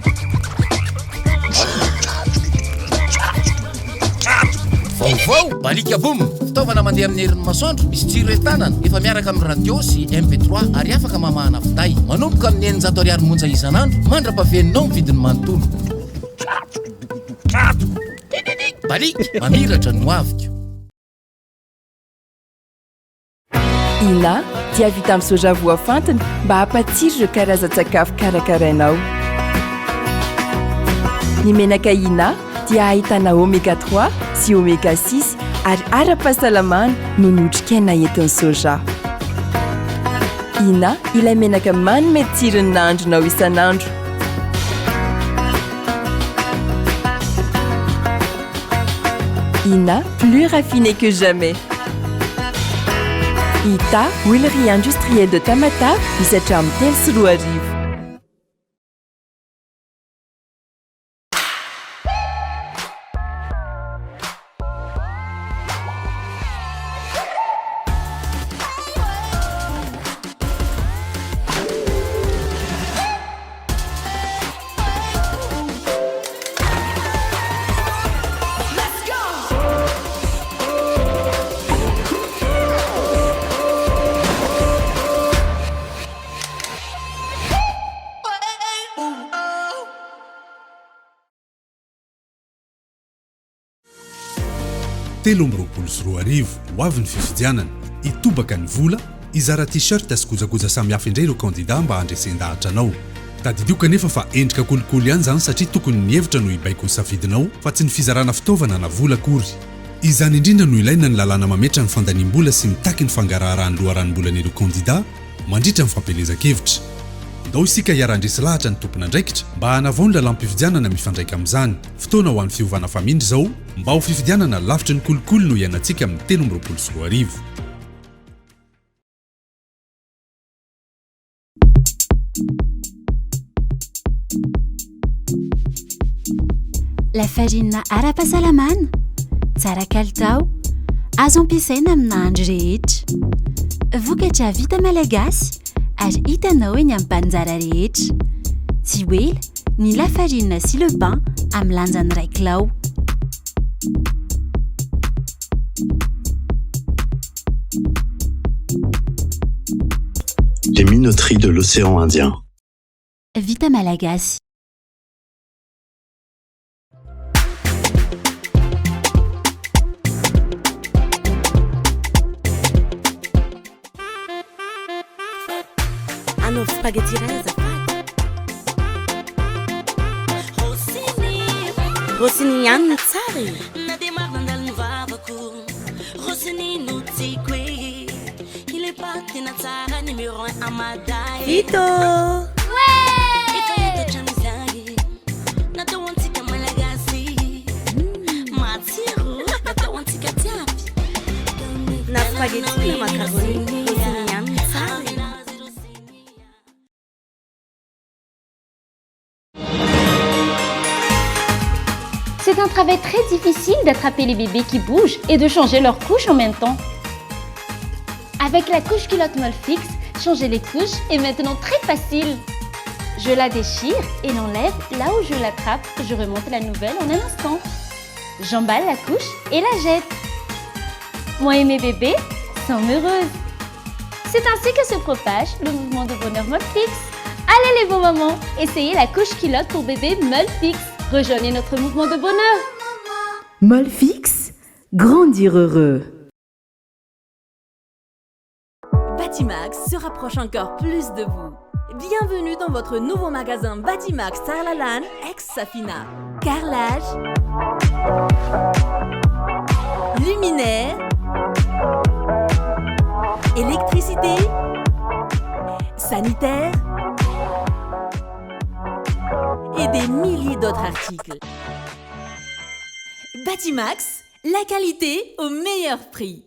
Vaovao! Balika Boum! Fitaovana mandeha amin'ny herin'ny masoandro, misy jiro entanana, efa miaraka amin'ny radio sy MP3 ary afaka mamahana finday. Manomboka amin'ny 600 ariary monja isan'andro, mandra-pahaveninao ny vidiny manontolo. Baliaka, mamiratra ny hoaviko. Ina dia vita amin'ny soja voafantina mba hampatsiro ireo karazan-tsakafo karakarainao. Ny menaka Ina dia ahitana oméga 3 sy oméga 6 ary ara-pahasalamana noho ny otrikaina entin'ny soja. Ina ilay menaka manome tsiro ny nahandronao isan'andro. Ina, plus raffiné que jamais. Ita, huilerie industrielle de Tamatave, misy hatramin'ny 2003. 2023, ho avy ny fifidianana. Hitobaka ny vola, hizara t-shirt sy kojakoja samihafa indray ireo kandida mba handresen-dahatra anao. Tadidio kanefa fa endrika kolikoly ihany izany satria tokony ny hevitra no hibaiko ny safidinao fa tsy ny fizarana fitaovana na vola akory. Izany indrindra no ilaina ny lalàna mametra ny fandaniam-bola sy mitaky ny fangaraharan'ny loharanom-bolan'ireo kandida mandritra ny fampielezan-kevitra. Ndao isika hiara-handresy lahatra ny tompon'andraikitra mba hanavao ny lalàm-pifidianana mifandraika amin'izany. Fotoana ho an'ny fiovana famindra izao mba ho fifidianana lavitry ny kolikoly no iainantsika amin'ny 2023. Lafarinina ara-pahasalamana, tsara kalitao, azo ampiasaina amin'ny nahandro rehetra. Vokatra vita malagasy ary hitanao eny amin'ny mpanjara rehetra. Tsy ho ela ny lafarinina sy le pain amin'ny lanjany iray kilao. Les minoteries de l'océan Indien. Vita malagasy. Anaovy spaghetti iray azafady. Rossini ihany no tsara e. Na dia maro nandalo ny vavako Rossini no tiako e Ilay paty tena tsara numéro un à Mada e Vita ô! Efa hita hatramin'izay Natao ho antsika Malagasy Matsiro natao ho antsika jiaby Na spaghetti na macaroni, Rossini ihany no tsara e. C'est un travail très difficile d'attraper les bébés qui bougent et de changer leur couche en même temps. Avec la couche culotte Molfix, changer les couches est maintenant très facile. Je la déchire et l'enlève là où je l'attrape. Je remonte la nouvelle en un instant. J'emballe la couche et la jette. Moi et mes bébés sommes heureuses. C'est ainsi que se propage le mouvement de bonheur Molfix. Allez les beaux mamans, essayez la couche culotte pour bébé Molfix. Rejoignez notre mouvement de bonheur. Molfix, grandir heureux. Batimax se rapproche encore plus de vous. Bienvenue dans votre nouveau magasin Batimax Tsaralalàna ex Safina. Carrelage, luminaire, électricité, sanitaire et des milliers d'autres articles. Batimax, la qualité au meilleur prix.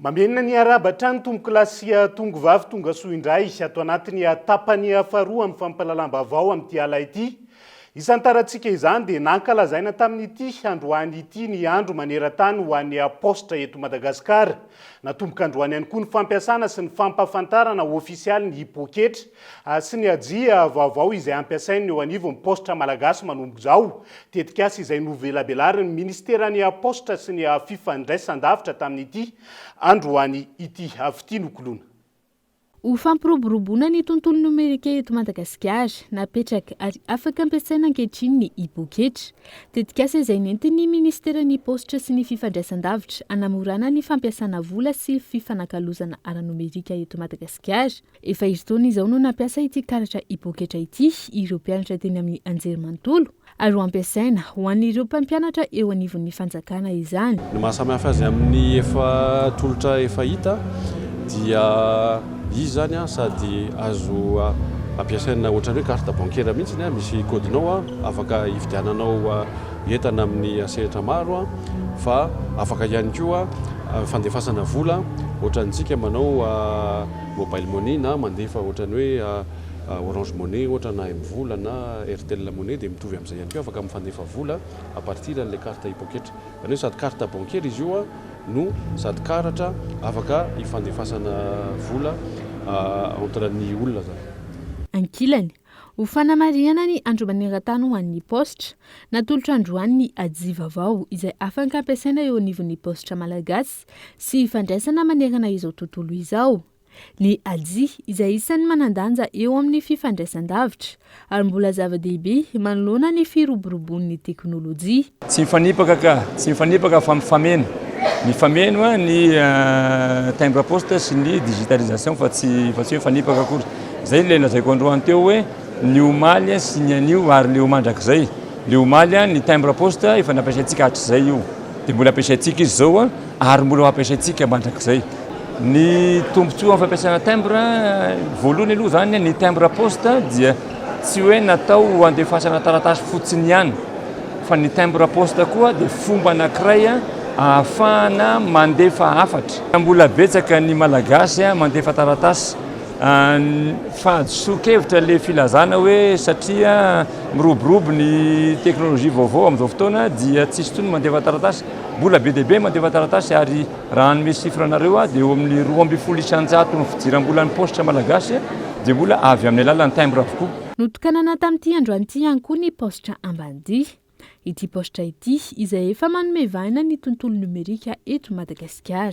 Mamerina ny arahaba hatrany tompokolahy sy tongovavy tonga soa indray ato anatin'ny tapany faharoa amin'ny fampahalalam-baovao amin'ity ala ity. Isantarantsika izany dia nankalazaina tamin'ity androany ity ny andro maneran-tany ho an'ny paositra eto Madagasikara. Natomboka androany ihany koa ny fampiasana sy ny fampahafantarana ofisialy ny poketra sy ny hajia vaovao izay ampiasain'ny eo anivon'ny paositra malagasy manomboka izao. Tetikasa izay novelabelarin'ny minisiteran'ny paositra sy ny fifandraisandavitra tamin'ity androany ity. Fitia nokoloina. Ho fampiroboroboana ny tontolo nomerika eto Madagasikara, napetraka ary afaka ampiasaina ankehitriny ny e-poketra. Tetikasa izay nentin'ny minisiteran'ny Paositra sy ny Fifandraisandavitra hanamorana ny fampiasana vola sy fifanakalozana ara-nomerika eto Madagasikara. Efa herintaona izao no nampiasa ity karatra e-poketra ity ireo mpianatra teny amin'ny anjerimanontolo. Ary ho ampiasaina ho an'ireo mpampianatra eo anivon'ny fanjakana izany. Ny maha samy hafa azy amin'ny efa tolotra efa hita dia izy izany sady azo ampiasaina ohatran'ny hoe carte bancaire mihitsy, misy code-nao afaka hividiananao entana amin'ny sehatra maro fa afaka ihany koa fandefasana vola ohatrantsika manao mobile money na mandefa ohatran'ny hoe Orange Money ohatra na MVola na Airtel Money dia mitovy amin'izay ihany koa, afaka mifandefa vola à partir an'ilay carte e-poketra. Izany hoe sady carte bancaire izy io no sady karatra afaka hifandefasana vola entre ny olona izany. Ankilany, ho fanamarihana ny Andro maneran-tany ho an'ny paositra, natolotra androany ny Hajia vaovao izay afaka ampiasaina eo anivon'ny paositra malagasy sy ifandraisana manerana izao tontolo izao. Ny hajia, izay isan'ny manan-danja eo amin'ny fifandraisan-davitra, ary mbola zava-dehibe manoloana ny firoboroboan'ny teknolojia. Tsy mifanipaka ka, tsy mifanipaka fa mifameno. Mifameno ny timbre poste sy ny digitalisation fa tsy fa tsy hoe mifanipaka akory. Izay ilay lazaiko androany teo hoe ny omaly sy ny anio ary le ho mandrakizay. Le omaly ny timbre poste efa nampiasaintsika hatrizay io. Dia mbola ampiasaintsika izy izao ary mbola ho ampiasaintsika mandrakizay. Ny tombontsoa amin'ny fampiasana timbre, voalohany aloha izany ny timbre poste dia tsy hoe natao ho andefasana taratasy fotsiny ihany fa ny timbre poste koa dia fomba anankiray ahafahana mandefa hafatra. Mbola betsaka ny Malagasy mandefa taratasy. Fahadisoan-kevitra ilay filazana hoe satria miroborobo ny teknolojia vaovao amin'izao fotoana dia tsisy intsony mandefa taratasy. Mbola be dia be mandefa taratasy ary Raha hanome chiffre anareo aho dia eo amin'ny 12% ny fidiram-bolan'ny paositra malagasy dia mbola avy amin'ny alalan'ny timbre avokoa. Notokanana tamin'ity androany ity ihany koa ny paositra Ambanidia. Ity paositra ity izay efa manome vahana ny tontolo nomerika eto Madagasikara.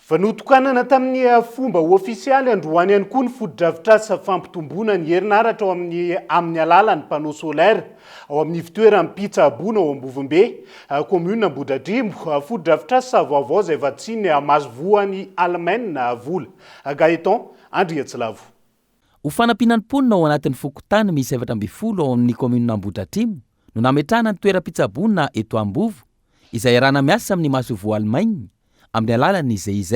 Fa notokanana tamin'ny fomba ofisialy androany ihany koa ny fotodrafitrasa fampitomboana ny herinaratra ao amin'ny amin'ny alalan'ny panneau solaire ao amin'ny ivontoeram-pitsaboana ao Ambovombe, Commune Ambohidratrimo. Fotodrafitrasa vaovao izay vatsian'ny masoivohon'i Alemaina vola. Gaëtan Andriatsilavo. Ho fanampiana ny mponina ao anatin'ny fokontany miisa 14 ao amin'ny kaominina Ambohidratrimo no nametrahana ny toeram-pitsaboana eto Ambovo izay iarahana miasa amin'ny masoivoho Allemagne amin'ny alalan'ny GIZ.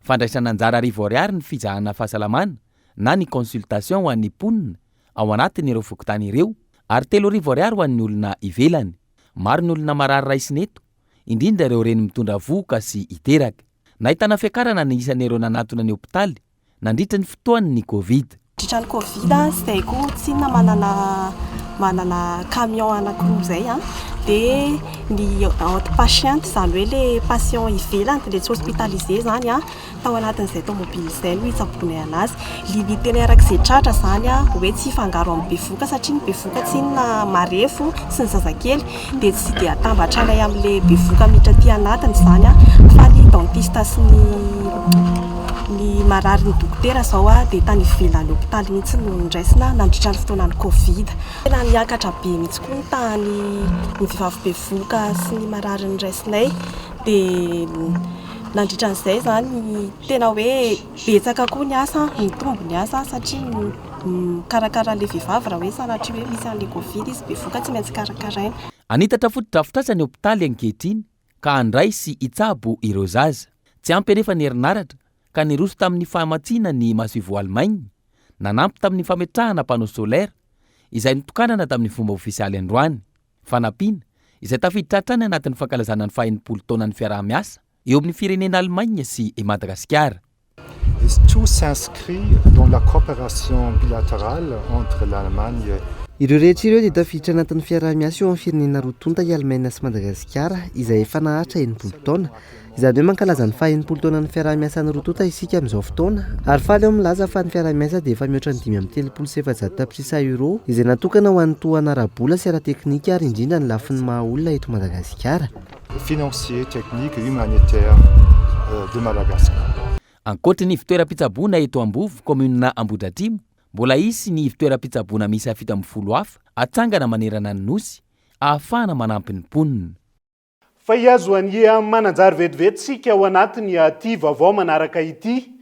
Fandraisana anjara arivo ariary ny fizahana fahasalamana na ny consultation ho an'ny mponina ao anatin'ireo fokontany ireo ary 3000 ariary ho an'ny olona ivelany. Maro ny olona marary raisina eto, indrindra ireo reny mitondra vohoka sy hiteraka. Nahitana fiakarana ny isan'ireo nanatona ny hopitaly nandritra ny fotoan'ny Covid. Nandritra ny Covid izay koa tsinona manana manana camion anankiroa izay an, dia ny outpatient izany hoe ilay patient ivelany ilay tsy hospitalisé izany an, Tao anatin'izay tomobile izay no hitsaboanay anazy. Limiter-nay araka izay tratra izany hoe tsy hifangaro amin'ny bevohoka satria ny bevohoka tsinona marefo sy ny zazakely dia tsy dia atambatranay amin'ilay bevohoka miditra aty anatiny izany fa ny dentiste sy ny ny mararin'ny dokotera izao dia tany ivelan'ny hopitaly mihitsy no noraisina nandritra ny fotoanan'ny covid. Tena niakatra be mihitsy koa ny tahan'ny ny vehivavy bevohoka sy ny marary noraisinay dia Nandritra an'izay izany tena hoe betsaka koa ny asa, mitombo ny asa satria mikarakara an'ilay vehivavy raha hoe sanatria hoe misy an'ilay covid izy bevohoka tsy maintsy karakaraina. Hanitatra fotodrafitrasa ny hopitaly ankehitriny ka handray sy hitsabo ireo zaza. Tsy ampy anefa ny herinaratra ka niroso tamin'ny famatsiana ny masoivoho Allemagne nanampy tamin'ny fametrahana panneau solaire izay notokanana tamin'ny fomba ofisialy androany. Fanampiana, izay tafiditra hatrany anatin'ny fankalazana ny faha-60 taonan'ny fiaraha-miasa. eo amin'ny firenena Allemagne sy i Madagasikara. Tout s'inscrit dans la coopération bilatérale entre l'Allemagne Ireo rehetra ireo dia tafiditra anatin'ny fiaraha-miasa eo amin'ny firenena roa tonta i Alemaina sy Madagasikara izay efa naharitra 60 taona. Izany hoe mankalaza ny faha 60 taonan'ny fiaraha-miasan'ny roa tonta isika amin'izao fotoana ary faly aho milaza fa ny fiaraha-miasa dia efa mihoatra ny 435 tapitrisa euros izay natokana ho an'ny tohana ara-bola sy ara-teknika ary indrindra ny lafiny maha olona eto Madagasikara. Financier, technique et humanitaire de Madagascar. Ankoatry ny ivontoeram-pitsaboana eto Ambovo, kaominina Ambohidratrimo, mbola hisy ny ivontoeram-pitsaboana miisa 17 hafa hatsangana manerana ny Nosy, ahafahana manampy ny mponina. Fa hihazo an'i Mananjary vetivety isika ao anatin'ny ity vaovao manaraka ity.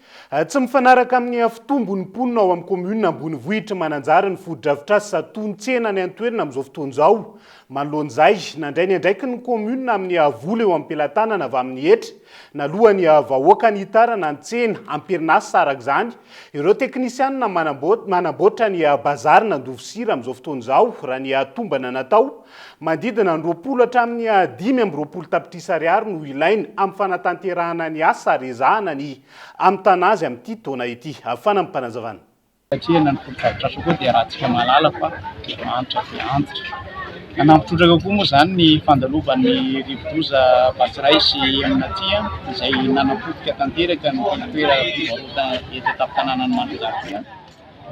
Tsy mifanaraka amin'ny fitombon'ny mponina ao amin'ny kaominina ambonivohitr'i Mananjary ny fotodrafitrasa tonon-tsena any an-toerana amin'izao fotoana izao. Manoloana izay, nandray ny andraikiny ny kaominina amin'ny vola eo am-pelatanana avy amin'ny hetra naloan'ny vahoaka nitarana ny tsena am-perinasa araka izany ireo teknisianina manamboatra ny bazary Nandovosira amin'izao fotoana izao raha ny tombana natao. Manodidina ny 20 hatramin'ny 25 tapitrisa ariary no ilaina amin'ny fanatanterahana ny asa ary ezahana ny hamitana azy amin'ity taona ity. Fanampim-panazavana. Satria na ny fotodrafitrasa koa dia ratsika mahalala fa antitra dia antitra. Nanampy trotraka koa moa izany ny fandalovan'ny rivodoza Batsirai sy Emnaty izay nanapotika tanteraka ny toeram-pivarotana eto an-tampon-tanànan'i Mananjary ity.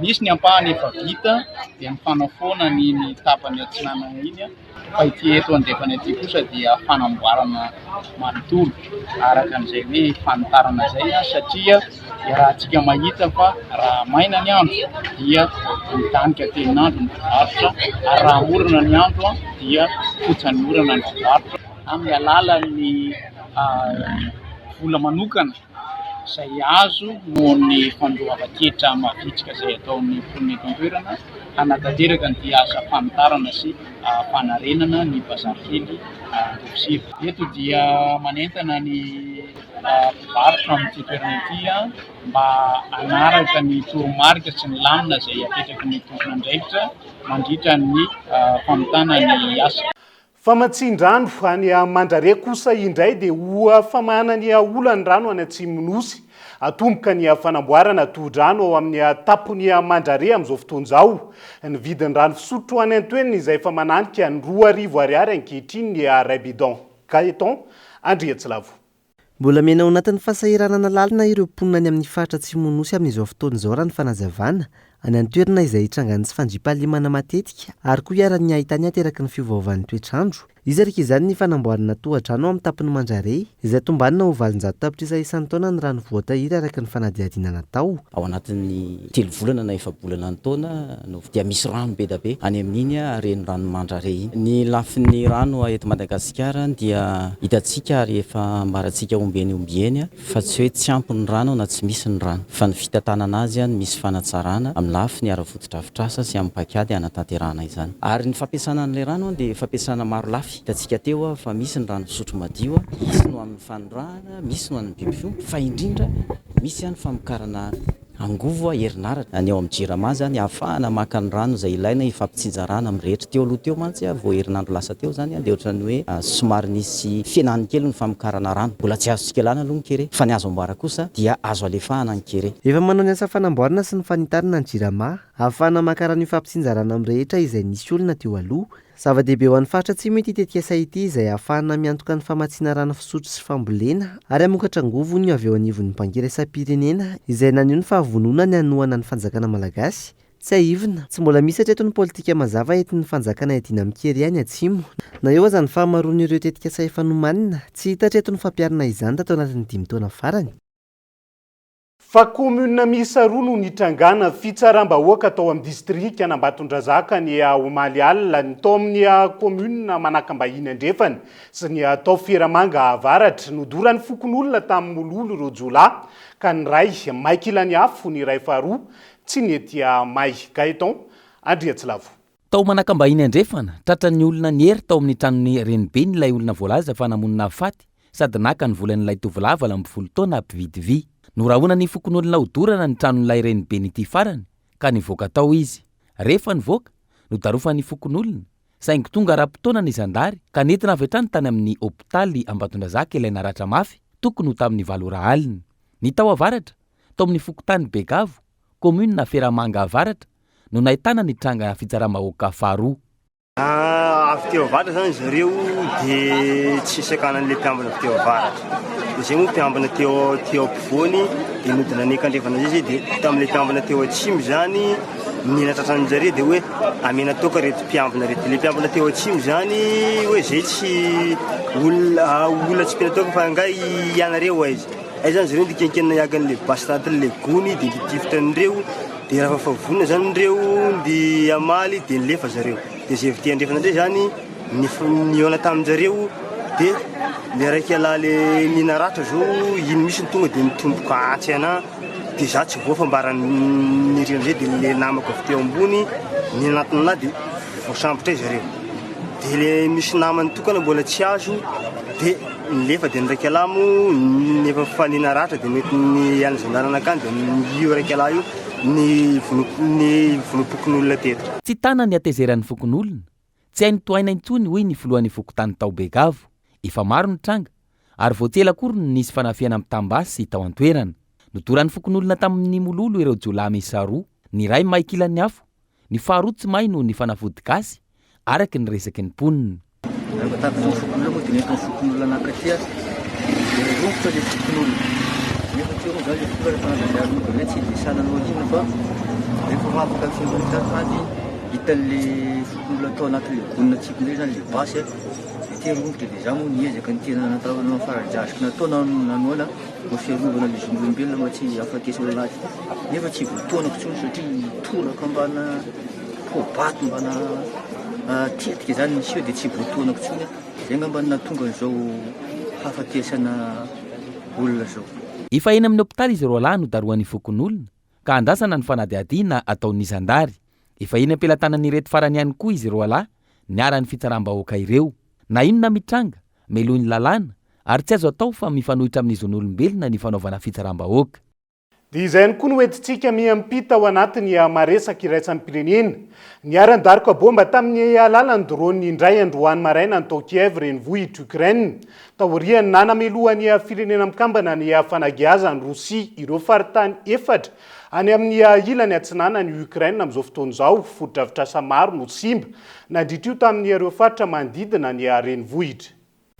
Nisy ny ampahany efa vita dia ny fanafoana an'iny tapany atsinanana iny. Fa ity eto andrefana ity kosa dia fanamboarana manontolo araka an'izay hoe fanitarana izay satria iarahantsika mahita fa raha maina ny andro dia midanika tenin'andro ny mpivarotra ary raha morana ny andro dia fotsan'ny orana ny mpivarotra. Amin'ny alalan'ny vola manokana izay azo noho ny fandoavan-ketra mavitrika izay ataon'ny mponina eto an-toerana hanatanteraka an'ity asa fanitarana sy fanarenana ny bazary kely Ambovosira. Eto dia manentana ny mpivarotra amin'ity toerana ity mba hanaraka ny toromarika sy ny lamina izay apetraky ny tompon'andraikitra mandritra ny famitana ny asa. Famatsian-drano any Mandrare kosa indray dia ho famahana ny olan'ny rano any Atsimon'ny Nosy. Atomboka ny fanamboarana tohodrano ao amin'ny tapon'i Mandrare amin'izao fotoana izao. Ny vidin'ny rano fisotro any an-toerana izay efa mananika ny 2000 ariary ankehitriny ny iray bidon. Gaëtan Andriatsilavo. Mbola miaina ao anatin'ny fahasahiranana lalina ireo mponina any amin'ny faritra Atsimon'ny Nosy amin'izao fotoana izao raha ny fanazavana, any an-toerana izay itrangan'ny tsy fandriampahalemana matetika ary koa iharan'ny haitany ateraky ny fiovaovan'ny toetr'andro. Hisy araka izany ny fanamboarana tohadrano ao amin'ny tapon'i Mandrare, izay tombanina ho 800 tapitrisa isan-taona ny rano voatahiry araka ny fanadihadiana natao. Ao anatin'ny telo volana na efa-bolana ny taona no dia misy rano be da be any amin'iny reniranon'i Mandrare iny. Ny lafiny rano eto Madagasikara dia hitantsika ary efa ambarantsika ombieny ombieny fa tsy hoe tsy ampy ny rano na tsy misy ny rano fa ny fitantanana azy no misy fanatsarana amin'ny lafiny ara-fotodrafitrasa sy amin'ny paikady hanatanterahana izany. Ary ny fampiasana an'ilay rano dia fampiasana maro lafy. Hitantsika teo fa misy ny rano fisotro madio, misy no amin'ny fanondrahana, misy no an'ny biby fiompy fa indrindra misy ny famokarana angovo, herinaratra. Ny ao amin'ny Jirama izany ahafahana maka ny rano izay ilaina hifampitsinjarana amin'ny rehetra. Teo aloha teo mantsy, vao herinandro lasa teo izany dia ohatran'ny hoe somary nisy fihenany kely ny famokarana rano. Mbola tsy azontsika ilana aloha ny kere fa ny azo amboara kosa dia azo alefahana ny kere. Efa manao ny asa fanamboarana sy ny fanitarana ny Jirama ahafahana maka rano hifampitsinjarana amin'ny rehetra izay nisy olona teo aloha. Zava-dehibe ho an'ny faritra Atsimo ity tetikasa ity izay ahafahana miantoka ny famatsiana rano fisotro sy fambolena ary hamokatra angovo ny avy eo anivon'ny Banky Iraisam-pirenena izay naneho ny fahavononany hanohana ny fanjakana malagasy. Tsiahivina, tsy mbola misy hatreto ny politika mazava entin'ny fanjakana hiadiana amin'ny kere any Atsimo. Na eo aza ny fahamaroan'ireo tetikasa efa nomanina, tsy hita hatreto ny fampiharana izany tato anatin'ny dimy taona farany. Fa kaominina miisa roa no nitrangana fitsaram-bahoaka tao amin'ny distrikan'Ambatondrazaka ny omaly alina, ny tao amin'ny kaominina Manakambahiny Andrefana sy ny tao Feramanga Avaratra. Nodoran'ny fokonolona tamin'ny mololo ireo jiolahy ka ny iray may kilan'ny afo, ny iray faharoa tsy nety may. Gaëtan Andriatsilavo. Tao Manakambahiny Andrefana, tratran'ny olona niery tao amin'ny tranon'ny renibeny ilay olona voalaza fa namono nahafaty sady naka ny volan'ilay tovolahy 18 taona mpividy vy. Norahonan'ny fokonolona hodorana ny tranon'ilay renibeny ity farany ka nivoaka tao izy. Rehefa nivoaka, nodarofan'ny fokonolona, saingy tonga ara-potoana ny zandary ka nentina avy hatrany tany amin'ny hopitaly Ambatondrazaka ilay naratra mafy. tokony ho tamin'ny valo ora alina. Ny tao avaratra, tao amin'ny fokontany Begavo, kaominina Feramanga Avaratra, no nahitana ny tranga fitsaram-bahoaka faharoa. Avy teo avaratra zany zareo dia tsy sakanan'ilay mpiambina avy teo avaratra. Dia zay moa mpiambina teo teo ampovoany dia nodina niankandrefana zay zay dia tamin'ilay mpiambina teo atsimo zany ny natratran'jareo dia hoe amena toaka reto mpiambina reto. Ilay mpiambina teo atsimo zany hoe zay tsy olona olona tsy mpihina toaka fa angaha ianareo aiza? Aiza zany zareo nikenkenina hiaka an'ilay basy tanatin'ilay gony dia nitifitra an'ireo. Dia raha fa vonona zany ireo ny hamaly dia nilefa zareo. Dia zay avy aty andrefana indray zany nihaona tamin-jareo dia le raika lahy le ny naratra zao iny mihitsy no tonga dia nitomboka antsy anah dia za tsy voa fa mbara nirina amizay dia le namako avy teo ambony nanatona anah dia voasambotra zareo. Dia le misy namany tokana mbola tsy azo dia nilefa dia ny raika lahy moa ny efa fa ny naratra dia nentin'ny an'ny zandary nankany dia io raika lahy io ny vono- ny vonom-pokonolona teto. Tsy tana ny hatezeran'ny fokonolona, tsy hainy tohaina intsony hoy ny filohan'ny fokontany tao Begavo. Efa maro ny tranga ary vao tsy ela akory no nisy fanafihana mitam-basy tao an-toerana. Nodoran'ny fokonolona tamin'ny mololo ireo jiolahy miisa roa, ny iray may kilan'ny afo, ny faharoa tsy may noho ny fanafody gasy, araka ny resaky ny mponina. Rehefa takatry ny fokonolona moa dia nentin'ny fokonolona nankaty aho dia nirohotra ilay fokonolona. Nefa teo moa izany ilay fokonolona rehefa nanadihady momba an'ilay tsy dia sahy nanao an'inona fa rehefa afaka fiangonana izany izany hitan'ilay fokonolona tao anatin'ilay gony natsipiny indray izany ilay basy dia teo romotra dia izaho moa niezaka ny tena natao ny faran'izay azoko natao nanoana Ho fiarovana ny zon'olombelona mba tsy hahafatesana anazy nefa tsy voataonako intsony satria toraka mbana poa-bato mbana tetika izany niseho dia tsy voataonako intsony aho. Izay angamba no nahatonga an'izao fahafatesana olona izao. Efa eny amin'ny hopitaly izy roalahy nodarohan'ny fokonolona ka andrasana ny fanadihadiana ataon'ny zandary. Efa eny am-pelatanan'ireto farany ihany koa izy roalahy niharan'ny fitsaram-bahoaka ireo. Na inona mitranga, melohin'ny lalàna ary tsy azo atao fa mifanohitra amin'ny zon'olombelona ny fanaovana fitsaram-bahoaka. Dia izay ihany koa no entintsika miampita ao anatin'ny maresaka iraisam-pirenena. Niharan-daroka baomba tamin'ny alalan'ny drone indray androany maraina ny tao Kiev, renivohitr'i Ukraine, taorian'ny nanamelohan'ny Firenena Mikambana ny fanagiazan'i Rosia ireo faritany efatra any amin'ny ilany atsinanan'i Ukraine amin'izao fotoana izao. Fotodrafitrasa maro no simba nandritra io tamin'ireo faritra manodidina ny renivohitra.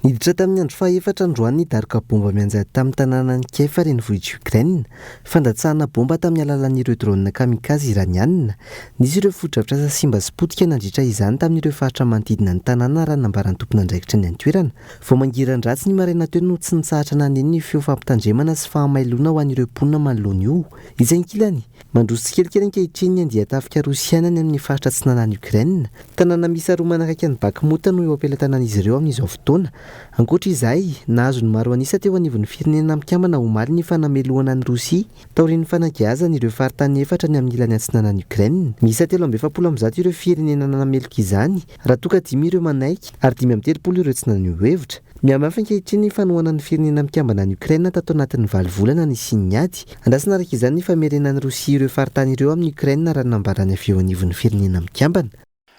Niditra tamin'ny andro fahaefatra androany ny daroka baomba mianjady tamin'ny tanànan'i Kiev renivohitr'i Ukraine. Fandatsahana baomba tamin'ny alalan'ireo drone kamikaze Iraniana. Nisy ireo fotodrafitrasa simba sy potika nandritra izany tamin'ireo faritra manodidina ny tanàna raha ny nambaran'ny tompon'andraikitra ny an-toerana. Vao mangiran-dratsy ny maraina teo no tsy nitsahatra naneno ny feo fampitandremana sy fahamailoana ho an'ireo mponina manoloana io. Etsy ankilany, mandroso tsikelikely ankehitriny ny andian-tafika Rosiana any amin'ny faritra atsinanan'i Ukraine. Tanàna miisa roa manakaiky an'i Bakhmut no eo am-pelatanan'izy ireo amin'izao fotoana. Ankoatra izay, nahazo ny maro an'isa teo anivon'ny Firenena Mikambana omaly ny fanamelohana an'i Rosia, taorian'ny fanagiazany ireo faritany efatra any amin'ny ilany atsinanan'i Ukraine. Miisa 143 ireo firenena nanameloka izany, raha toa ka dimy ireo manaiky ary 35 ireo tsy naneho hevitra. Mihamafy ankehitriny ny fanohanan'ny Firenena Mikambana an'i Ukraine tato anatin'ny valo volana nisian'ny ady. Andrasana araka izany ny famerenan'i Rosia ireo faritany ireo amin'i Ukraine raha ny nambarany avy eo anivon'ny Firenena Mikambana.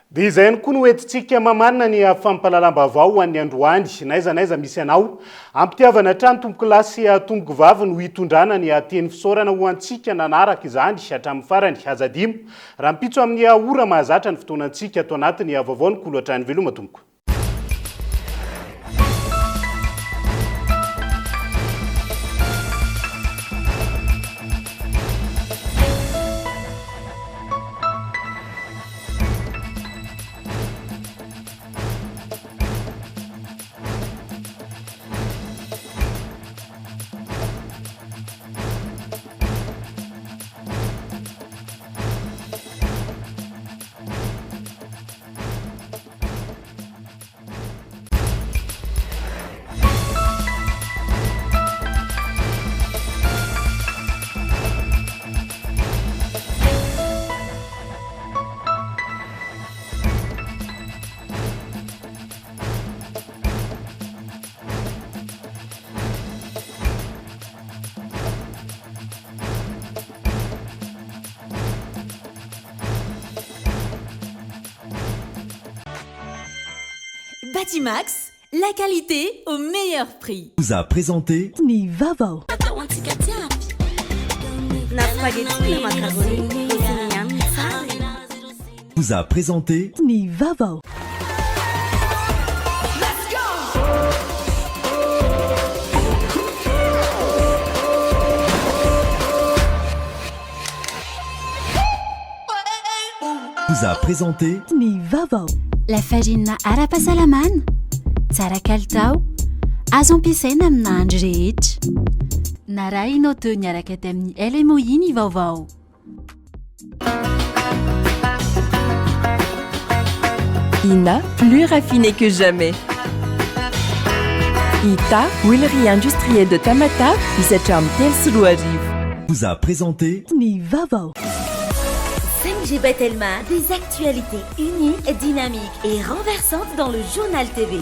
Dia izay ihany koa no entintsika mamarana ny fampahalalam-baovao ho an'ny androany. N'aiza n'aiza misy anao. Am-pitiavana hatrany tompokolahy sy tompokovavy no hitondrana ny teny fisaorana ho antsika nanaraka izany hatramin'ny farany. Aza adino, rahampitso amin'ny ora mahazatra ny fotoanantsika ato anatin'ny vaovao ny kolo hatrany. Veloma tompoko. Batimax. La qualité au meilleur prix. Vous a présenté Ny vaovao. Na spaghetti na macaroni, Rossini ihany no tsara e. Vous a présenté Ny vaovao. Vous a présenté Ny vaovao. Lafarinina ara-pahasalamana, tsara kalitao, azo ampiasaina amin'ny nahandro rehetra. Narahinao teo niaraka tamin'ny LMOI ny vaovao. Ina, plus raffiné que jamais. Ita, huilerie industrielle de Tamatave, hisatra amin'ny 2003. Vous a présenté Ny vaovao. 5G by Telma, des actualités uniques, dynamiques et renversantes dans le journal TV.